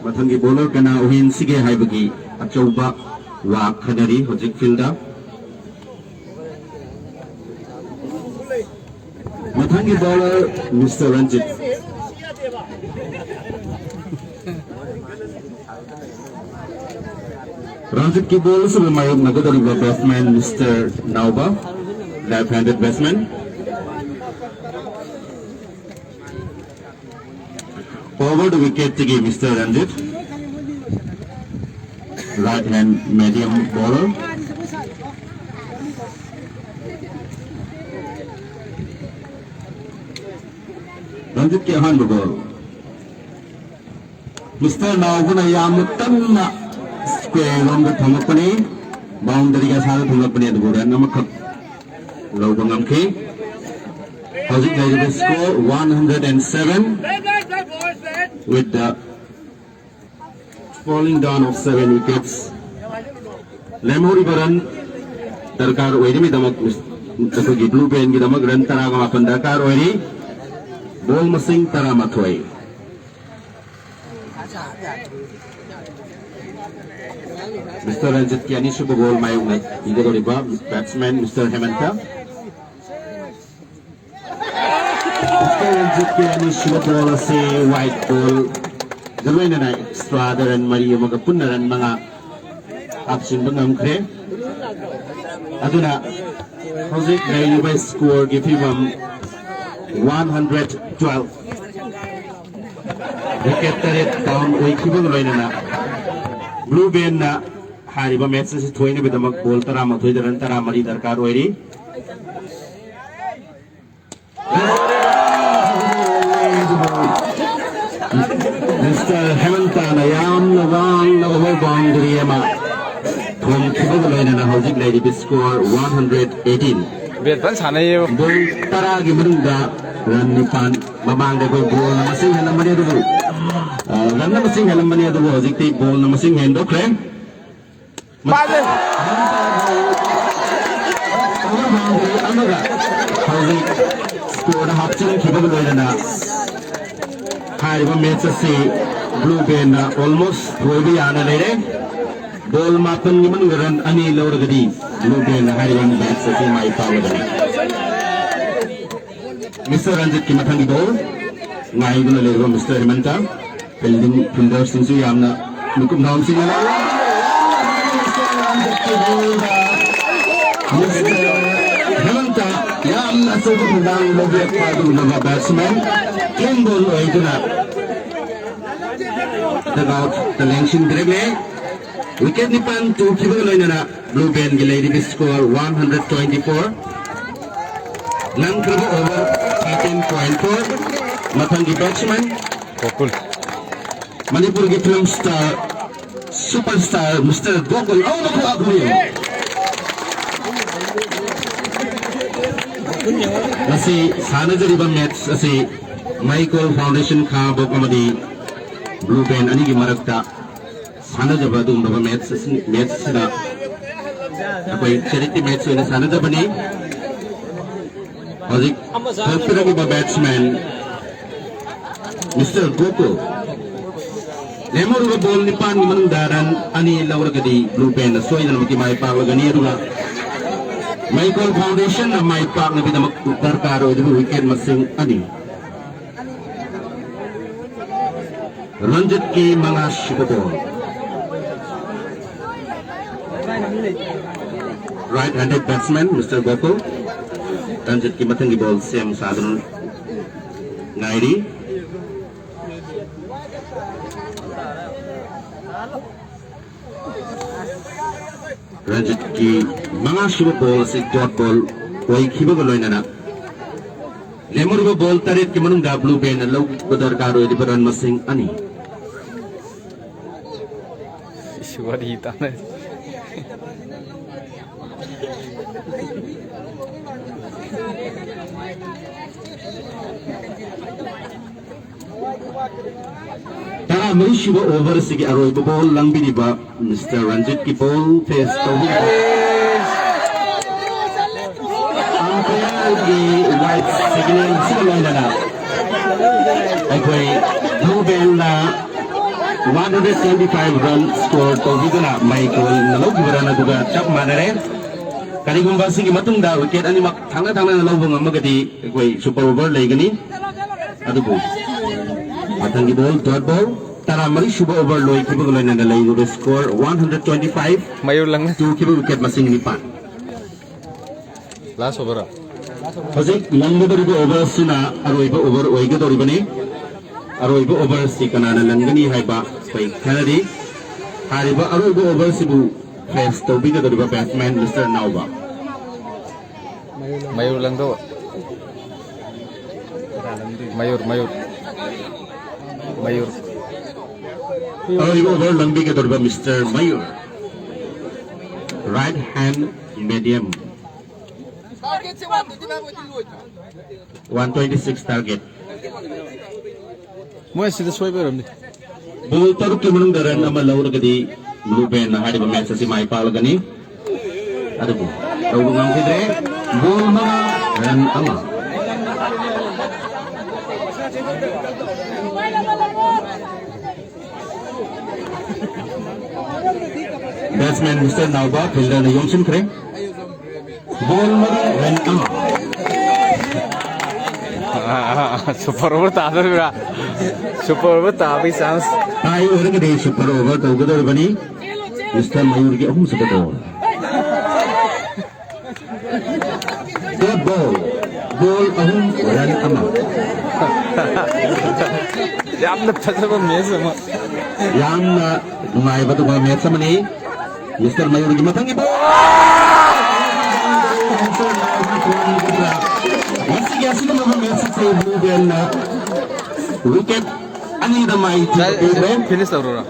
ꯃꯊꯪꯒꯤ ꯕꯣꯂꯔ ꯀꯅꯥ ꯑꯣꯏꯍꯟꯁꯤꯒꯦ ꯍꯥꯏꯕꯒꯤ ꯑꯆꯧꯕ ꯋꯥ ꯈꯟꯅꯔꯤ ꯍꯧꯖꯤꯛ ꯐꯤꯜꯗ꯫ ꯃꯊꯪꯒꯤ ꯕꯣꯂꯔ ꯃꯤꯁꯇꯔ ꯔꯟꯖꯤꯠ꯫ ꯔꯟꯖꯤꯠꯀꯤ ꯕꯣꯜ ꯑꯁꯤꯕꯨ ꯃꯥꯌꯣꯛꯅꯒꯗꯧꯔꯤꯕ batsman mister Naoba, left handed batsman. Over the wicket ꯇꯒꯤ mister Ranjit, right hand medium bowler꯫ ꯔꯟꯖꯤꯠꯀꯤ ꯑꯍꯥꯟꯕ ꯕꯣꯜ꯫ ꯃꯤꯁꯇꯔ ꯅꯥꯎꯕꯅ ꯌꯥꯝꯅ ꯀꯟꯅ ꯁ꯭ꯀ꯭ꯋꯦꯔ ꯂꯣꯝꯗ ꯊꯣꯝꯂꯛꯄꯅꯤ, ꯕꯥꯎꯟꯗꯔꯤꯒ ꯁꯥꯗ ꯊꯣꯝꯂꯛꯄꯅꯤ, ꯑꯗꯨꯕꯨ ꯔꯟ ꯑꯃꯈꯛ ꯂꯧꯕ ꯉꯝꯈꯤ꯫ ꯍꯧꯖꯤꯛ ꯂꯩꯔꯤꯕ score one hundred and seven. With the falling down of seven wickets, ꯂꯦꯝꯍꯧꯔꯤꯕ ꯔꯟ ꯗꯔꯀꯥꯔ ꯑꯣꯏꯔꯤꯕꯒꯤꯗꯃꯛ ꯑꯩꯈꯣꯏꯒꯤ ꯕ꯭ꯂꯨ ꯕꯦꯟꯒꯤꯗꯃꯛ ꯔꯟ ꯇꯔꯥꯒ ꯃꯥꯄꯟ ꯗꯔꯀꯥꯔ ꯑꯣꯏꯔꯤ꯫ Ball ꯃꯁꯤꯡ ꯇꯔꯥꯃꯥꯊꯣꯏ꯫ Mister ꯔꯟꯖꯤꯠꯀꯤ ꯑꯅꯤꯁꯨꯕ ball ꯃꯥꯌꯣꯛꯅ ꯄꯤꯒꯗꯧꯔꯤꯕ batsman Mister ꯍꯦꯃꯟꯇ꯫ Mister ꯔꯟꯖꯤꯠꯀꯤ ꯑꯅꯤꯁꯨꯕ ball ꯑꯁꯤ wide ball ꯒ ꯂꯣꯏꯅꯅ extra ꯗ run ꯃꯔꯤ ꯑꯃꯒ ꯄꯨꯟꯅ run ꯃꯉꯥ ꯍꯥꯞꯆꯤꯟꯕ ꯉꯝꯈ꯭ꯔꯦ꯫ ꯑꯗꯨꯅ ꯍꯧꯖꯤꯛ ꯂꯩꯔꯤꯕ score ꯒꯤ ꯐꯤꯕꯝ one hundred twelve꯫ Wicket ꯇꯔꯦꯠ down ꯑꯣꯏꯈꯤꯕꯒ ꯂꯣꯏꯅꯅ Blue Band ꯅ ꯍꯥꯏꯔꯤꯕ match ꯑꯁꯤ ꯊꯣꯏꯅꯕꯒꯤꯗꯃꯛ ball ꯇꯔꯥꯃꯥꯊꯣꯏꯗ run ꯇꯔꯥꯃꯔꯤ ꯗꯔꯀꯥꯔ ꯑꯣꯏꯔꯤ꯫ Mister ꯍꯦꯃꯟꯇꯅ ꯌꯥꯝꯅ ꯋꯥꯡꯅ over boundary ꯑꯃ ꯊꯣꯝꯈꯤꯕꯒ ꯂꯣꯏꯅꯅ ꯍꯧꯖꯤꯛ ꯂꯩꯔꯤꯕ score one hundred eighteen꯫ ꯕꯦꯠ ꯐꯖꯅ ꯁꯥꯟꯅꯩꯌꯦꯕ꯫ Ball ꯇꯔꯥꯒꯤ ꯃꯅꯨꯡꯗ run ꯅꯤꯄꯥꯟ꯫ ꯃꯃꯥꯡꯗ ꯑꯩꯈꯣꯏ ball ꯅ ꯃꯁꯤꯡ ꯍꯦꯜꯂꯝꯕꯅꯤ, ꯑꯗꯨꯕꯨ, ꯑ, run ꯅ ꯃꯁꯤꯡ ꯍꯦꯜꯂꯝꯕꯅꯤ, ꯑꯗꯨꯕꯨ ꯍꯧꯖꯤꯛꯇꯤ ball ꯅ ꯃꯁꯤꯡ ꯍꯦꯟꯗꯣꯛꯈ꯭ꯔꯦ꯫ ꯄꯥꯗꯦ꯫ Over boundary ꯑꯃꯒ ꯍꯧꯖꯤꯛ score ꯗ ꯍꯥꯞꯆꯤꯟꯈꯤꯕꯒ ꯂꯣꯏꯅꯅ ꯍꯥꯏꯔꯤꯕ match ꯑꯁꯤ Blue Band ꯅ almost ꯊꯣꯏꯕ ꯌꯥꯅ ꯂꯩꯔꯦ꯫ Ball ꯃꯥꯄꯟꯒꯤ ꯃꯅꯨꯡꯗ run ꯑꯅꯤ ꯂꯧꯔꯒꯗꯤ Blue Band ꯅ ꯍꯥꯏꯔꯤꯕ match ꯑꯁꯤ ꯃꯥꯏ ꯄꯥꯛꯂꯒꯅꯤ꯫ Mister ꯔꯟꯖꯤꯠꯀꯤ ꯃꯊꯪꯒꯤ ball ꯉꯥꯏꯗꯨꯅ ꯂꯩꯔꯤꯕ Mister ꯍꯦꯃꯟꯇ꯫ Fielding, fielder ꯁꯤꯡꯁꯨ ꯌꯥꯝꯅ ꯃꯤꯀꯨꯞ ꯅꯥꯍꯨꯝꯁꯤꯡꯅ ꯂꯧꯔꯦ꯫ Mister ꯍꯦꯃꯟꯇ ꯌꯥꯝꯅ ꯑꯆꯧꯕ ꯊꯧꯗꯥꯡ ꯂꯧꯕꯤꯔꯛꯄ ꯑꯗꯨꯒꯨꯝꯂꯕ batsman꯫ Clean ball ꯑꯣꯏꯗꯨꯅ dugout ꯇ ꯂꯦꯡꯁꯤꯟꯕꯤꯔꯝꯃꯦ꯫ Wicket ꯅꯤꯄꯥꯟ ꯇꯨꯈꯤꯕꯒ ꯂꯣꯏꯅꯅ Blue Band ꯒꯤ ꯂꯩꯔꯤꯕ score one hundred twenty four꯫ ꯅꯪꯈ꯭ꯔꯕ over thirteen point four꯫ ꯃꯊꯪꯒꯤ batsman ꯒꯣꯀꯨꯜ꯫ ꯃꯅꯤꯄꯨꯔꯒꯤ film star, super star Mister Gokul. ꯑꯧ, ꯃꯈꯣꯏ ꯑꯩꯈꯣꯏ꯫ ꯉꯁꯤ ꯁꯥꯟꯅꯖꯔꯤꯕ match ꯑꯁꯤ ꯃꯩꯀꯣꯜ Foundation ꯈꯥ ꯕꯣꯛ ꯑꯃꯗꯤ Blue Band ꯑꯅꯤꯒꯤ ꯃꯔꯛꯇ ꯁꯥꯟꯅꯖꯕ ꯑꯗꯨꯒꯨꯝꯂꯕ match ꯑꯁꯤ, match ꯑꯁꯤꯗ ꯑꯩꯈꯣꯏ charity match ꯑꯣꯏꯅ ꯁꯥꯟꯅꯖꯕꯅꯤ꯫ ꯍꯧꯖꯤꯛ ꯊꯣꯛꯄꯤꯔꯛꯂꯤꯕ batsman Mister Gokul. ꯂꯦꯝꯍꯧꯔꯤꯕ ball ꯅꯤꯄꯥꯟꯒꯤ ꯃꯅꯨꯡꯗ run ꯑꯅꯤ ꯂꯧꯔꯒꯗꯤ Blue Band ꯅ ꯁꯣꯏꯗꯅꯃꯛꯀꯤ ꯃꯥꯏ ꯄꯥꯛꯂꯒꯅꯤ꯫ ꯑꯗꯨꯒ ꯃꯩꯀꯣꯜ Foundation ꯅ ꯃꯥꯏ ꯄꯥꯛꯅꯕꯒꯤꯗꯃꯛ ꯗꯔꯀꯥꯔ ꯑꯣꯏꯔꯤꯕ wicket ꯃꯁꯤꯡ ꯑꯅꯤ꯫ ꯔꯟꯖꯤꯠꯀꯤ ꯃꯉꯥ ꯁꯨꯕ ball꯫ Right handed batsman Mister Gokul꯫ ꯔꯟꯖꯤꯠꯀꯤ ꯃꯊꯪꯒꯤ ball ꯁꯦꯝ ꯁꯥꯗꯨꯅ ꯉꯥꯏꯔꯤ꯫ ꯔꯟꯖꯤꯠꯀꯤ ꯃꯉꯥꯁꯨꯕ ball ꯑꯁꯤ dot ball ꯑꯣꯏꯈꯤꯕꯒ ꯂꯣꯏꯅꯅ ꯂꯦꯝꯍꯧꯔꯤꯕ ball ꯇꯔꯦꯠꯀꯤ ꯃꯅꯨꯡꯗ Blue Band ꯅ ꯂꯧꯕ ꯗꯔꯀꯥꯔ ꯑꯣꯏꯔꯤꯕ run ꯃꯁꯤꯡ ꯑꯅꯤ꯫ ꯏꯁ, ꯋꯥꯔꯤ ꯇꯥꯟꯅ꯫ ꯇꯔꯥꯃꯔꯤꯁꯨꯕ over ꯑꯁꯤꯒꯤ ꯑꯔꯣꯏꯕ ball ꯂꯪꯕꯤꯔꯤꯕ Mister ꯔꯟꯖꯤꯠꯀꯤ ball face ꯇꯧꯕꯤꯔꯤꯕ umpire ꯒꯤ white signal ꯑꯁꯤꯒ ꯂꯣꯏꯅꯅ ꯑꯩꯈꯣꯏ Blue Band ꯅ one hundred twenty five run score ꯇꯧꯕꯤꯗꯨꯅ ꯃꯩꯀꯣꯜꯅ ꯂꯧꯈꯤꯕ run ꯑꯗꯨꯒ ꯆꯞ ꯃꯥꯟꯅꯔꯦ꯫ ꯀꯔꯤꯒꯨꯝꯕ ꯑꯁꯤꯒꯤ ꯃꯇꯨꯡꯗ wicket ꯑꯅꯤꯃꯛ ꯊꯪꯅ ꯊꯪꯅꯅ ꯂꯧꯕ ꯉꯝꯃꯒꯗꯤ ꯑꯩꯈꯣꯏ super over ꯂꯩꯒꯅꯤ꯫ ꯑꯗꯨꯕꯨ ꯃꯊꯪꯒꯤ ball dot ball꯫ ꯇꯔꯥꯃꯔꯤꯁꯨꯕ over ꯂꯣꯏꯈꯤꯕꯒ ꯂꯣꯏꯅꯅ ꯂꯩꯔꯤꯕ score one hundred twenty five꯫ ꯃꯌꯨꯔ ꯂꯪꯅ ꯇꯨꯈꯤꯕ wicket ꯃꯁꯤꯡ ꯅꯤꯄꯥꯟ꯫ Last over꯫ ꯍꯧꯖꯤꯛ ꯂꯪꯒꯗꯧꯔꯤꯕ over ꯑꯁꯤꯅ ꯑꯔꯣꯏꯕ over ꯑꯣꯏꯒꯗꯧꯔꯤꯕꯅꯤ꯫ ꯑꯔꯣꯏꯕ over ꯑꯁꯤ ꯀꯅꯥꯅ ꯂꯪꯒꯅꯤ ꯍꯥꯏꯕ ꯑꯩꯈꯣꯏ ꯈꯟꯅꯔꯤ꯫ ꯍꯥꯏꯔꯤꯕ ꯑꯔꯣꯏꯕ over ꯑꯁꯤꯕꯨ face ꯇꯧꯕꯤꯒꯗꯧꯔꯤꯕ batsman Mister ꯅꯥꯎꯕ꯫ ꯃꯌꯨꯔ ꯂꯪꯗꯧꯕ꯫ ꯃꯌꯨꯔ, ꯃꯌꯨꯔ꯫ ꯃꯌꯨꯔ꯫ ꯑꯔꯣꯏꯕ over ꯂꯪꯕꯤꯒꯗꯧꯔꯤꯕ Mister ꯃꯌꯨꯔ꯫ Right hand medium꯫ One twenty six target꯫ ꯃꯣꯏ ꯑꯁꯤꯗ ꯁꯣꯏꯕ ꯑꯣꯏꯔꯝꯅꯤ꯫ Ball ꯇꯔꯨꯛꯀꯤ ꯃꯅꯨꯡꯗ run ꯑꯃ ꯂꯧꯔꯒꯗꯤ Blue Band ꯅ ꯍꯥꯏꯔꯤꯕ match ꯑꯁꯤ ꯃꯥꯏ ꯄꯥꯛꯂꯒꯅꯤ꯫ ꯑꯗꯨꯕꯨ ꯇꯧꯕ ꯉꯝꯈꯤꯗ꯭ꯔꯦ꯫ Ball ꯃꯉꯥ, run ꯑꯃ꯫ Batsman Mister Naoba, fielderꯅ ꯌꯣꯝꯁꯤꯟꯈ꯭ꯔꯦ꯫ Ball ꯃꯔꯤ, run ꯑꯃ꯫ Super over ꯇꯥꯗꯣꯔꯤꯕ꯭ꯔꯥ? Super over ꯇꯥꯕꯒꯤ chance꯫ Tie ꯑꯣꯏꯔꯒꯗꯤ super over ꯇꯧꯒꯗꯧꯔꯤꯕꯅꯤ꯫ Mister ꯃꯌꯨꯔꯒꯤ ꯑꯍꯨꯝꯁꯨꯕ ball꯫ Dot ball꯫ Ball ꯑꯍꯨꯝ, run ꯑꯃ꯫ ꯌꯥꯝꯅ ꯐꯖꯕ match ꯑꯃ꯫ ꯌꯥꯝꯅ ꯅꯨꯡꯉꯥꯏꯕ ꯑꯗꯨꯒꯨꯝꯕ match ꯑꯃꯅꯤ꯫ Mister ꯃꯌꯨꯔꯒꯤ ꯃꯊꯪꯒꯤ ball꯫ ꯃꯁꯤꯒꯤ ꯑꯁꯤꯒꯨꯝꯂꯕ match ꯑꯁꯤ Blue Bellꯅ wicket ꯑꯅꯤꯗ ꯃꯥꯏꯊꯤꯕ ꯄꯤꯈ꯭ꯔꯦ꯫ Finish ꯇꯧꯔꯣꯔꯣ꯫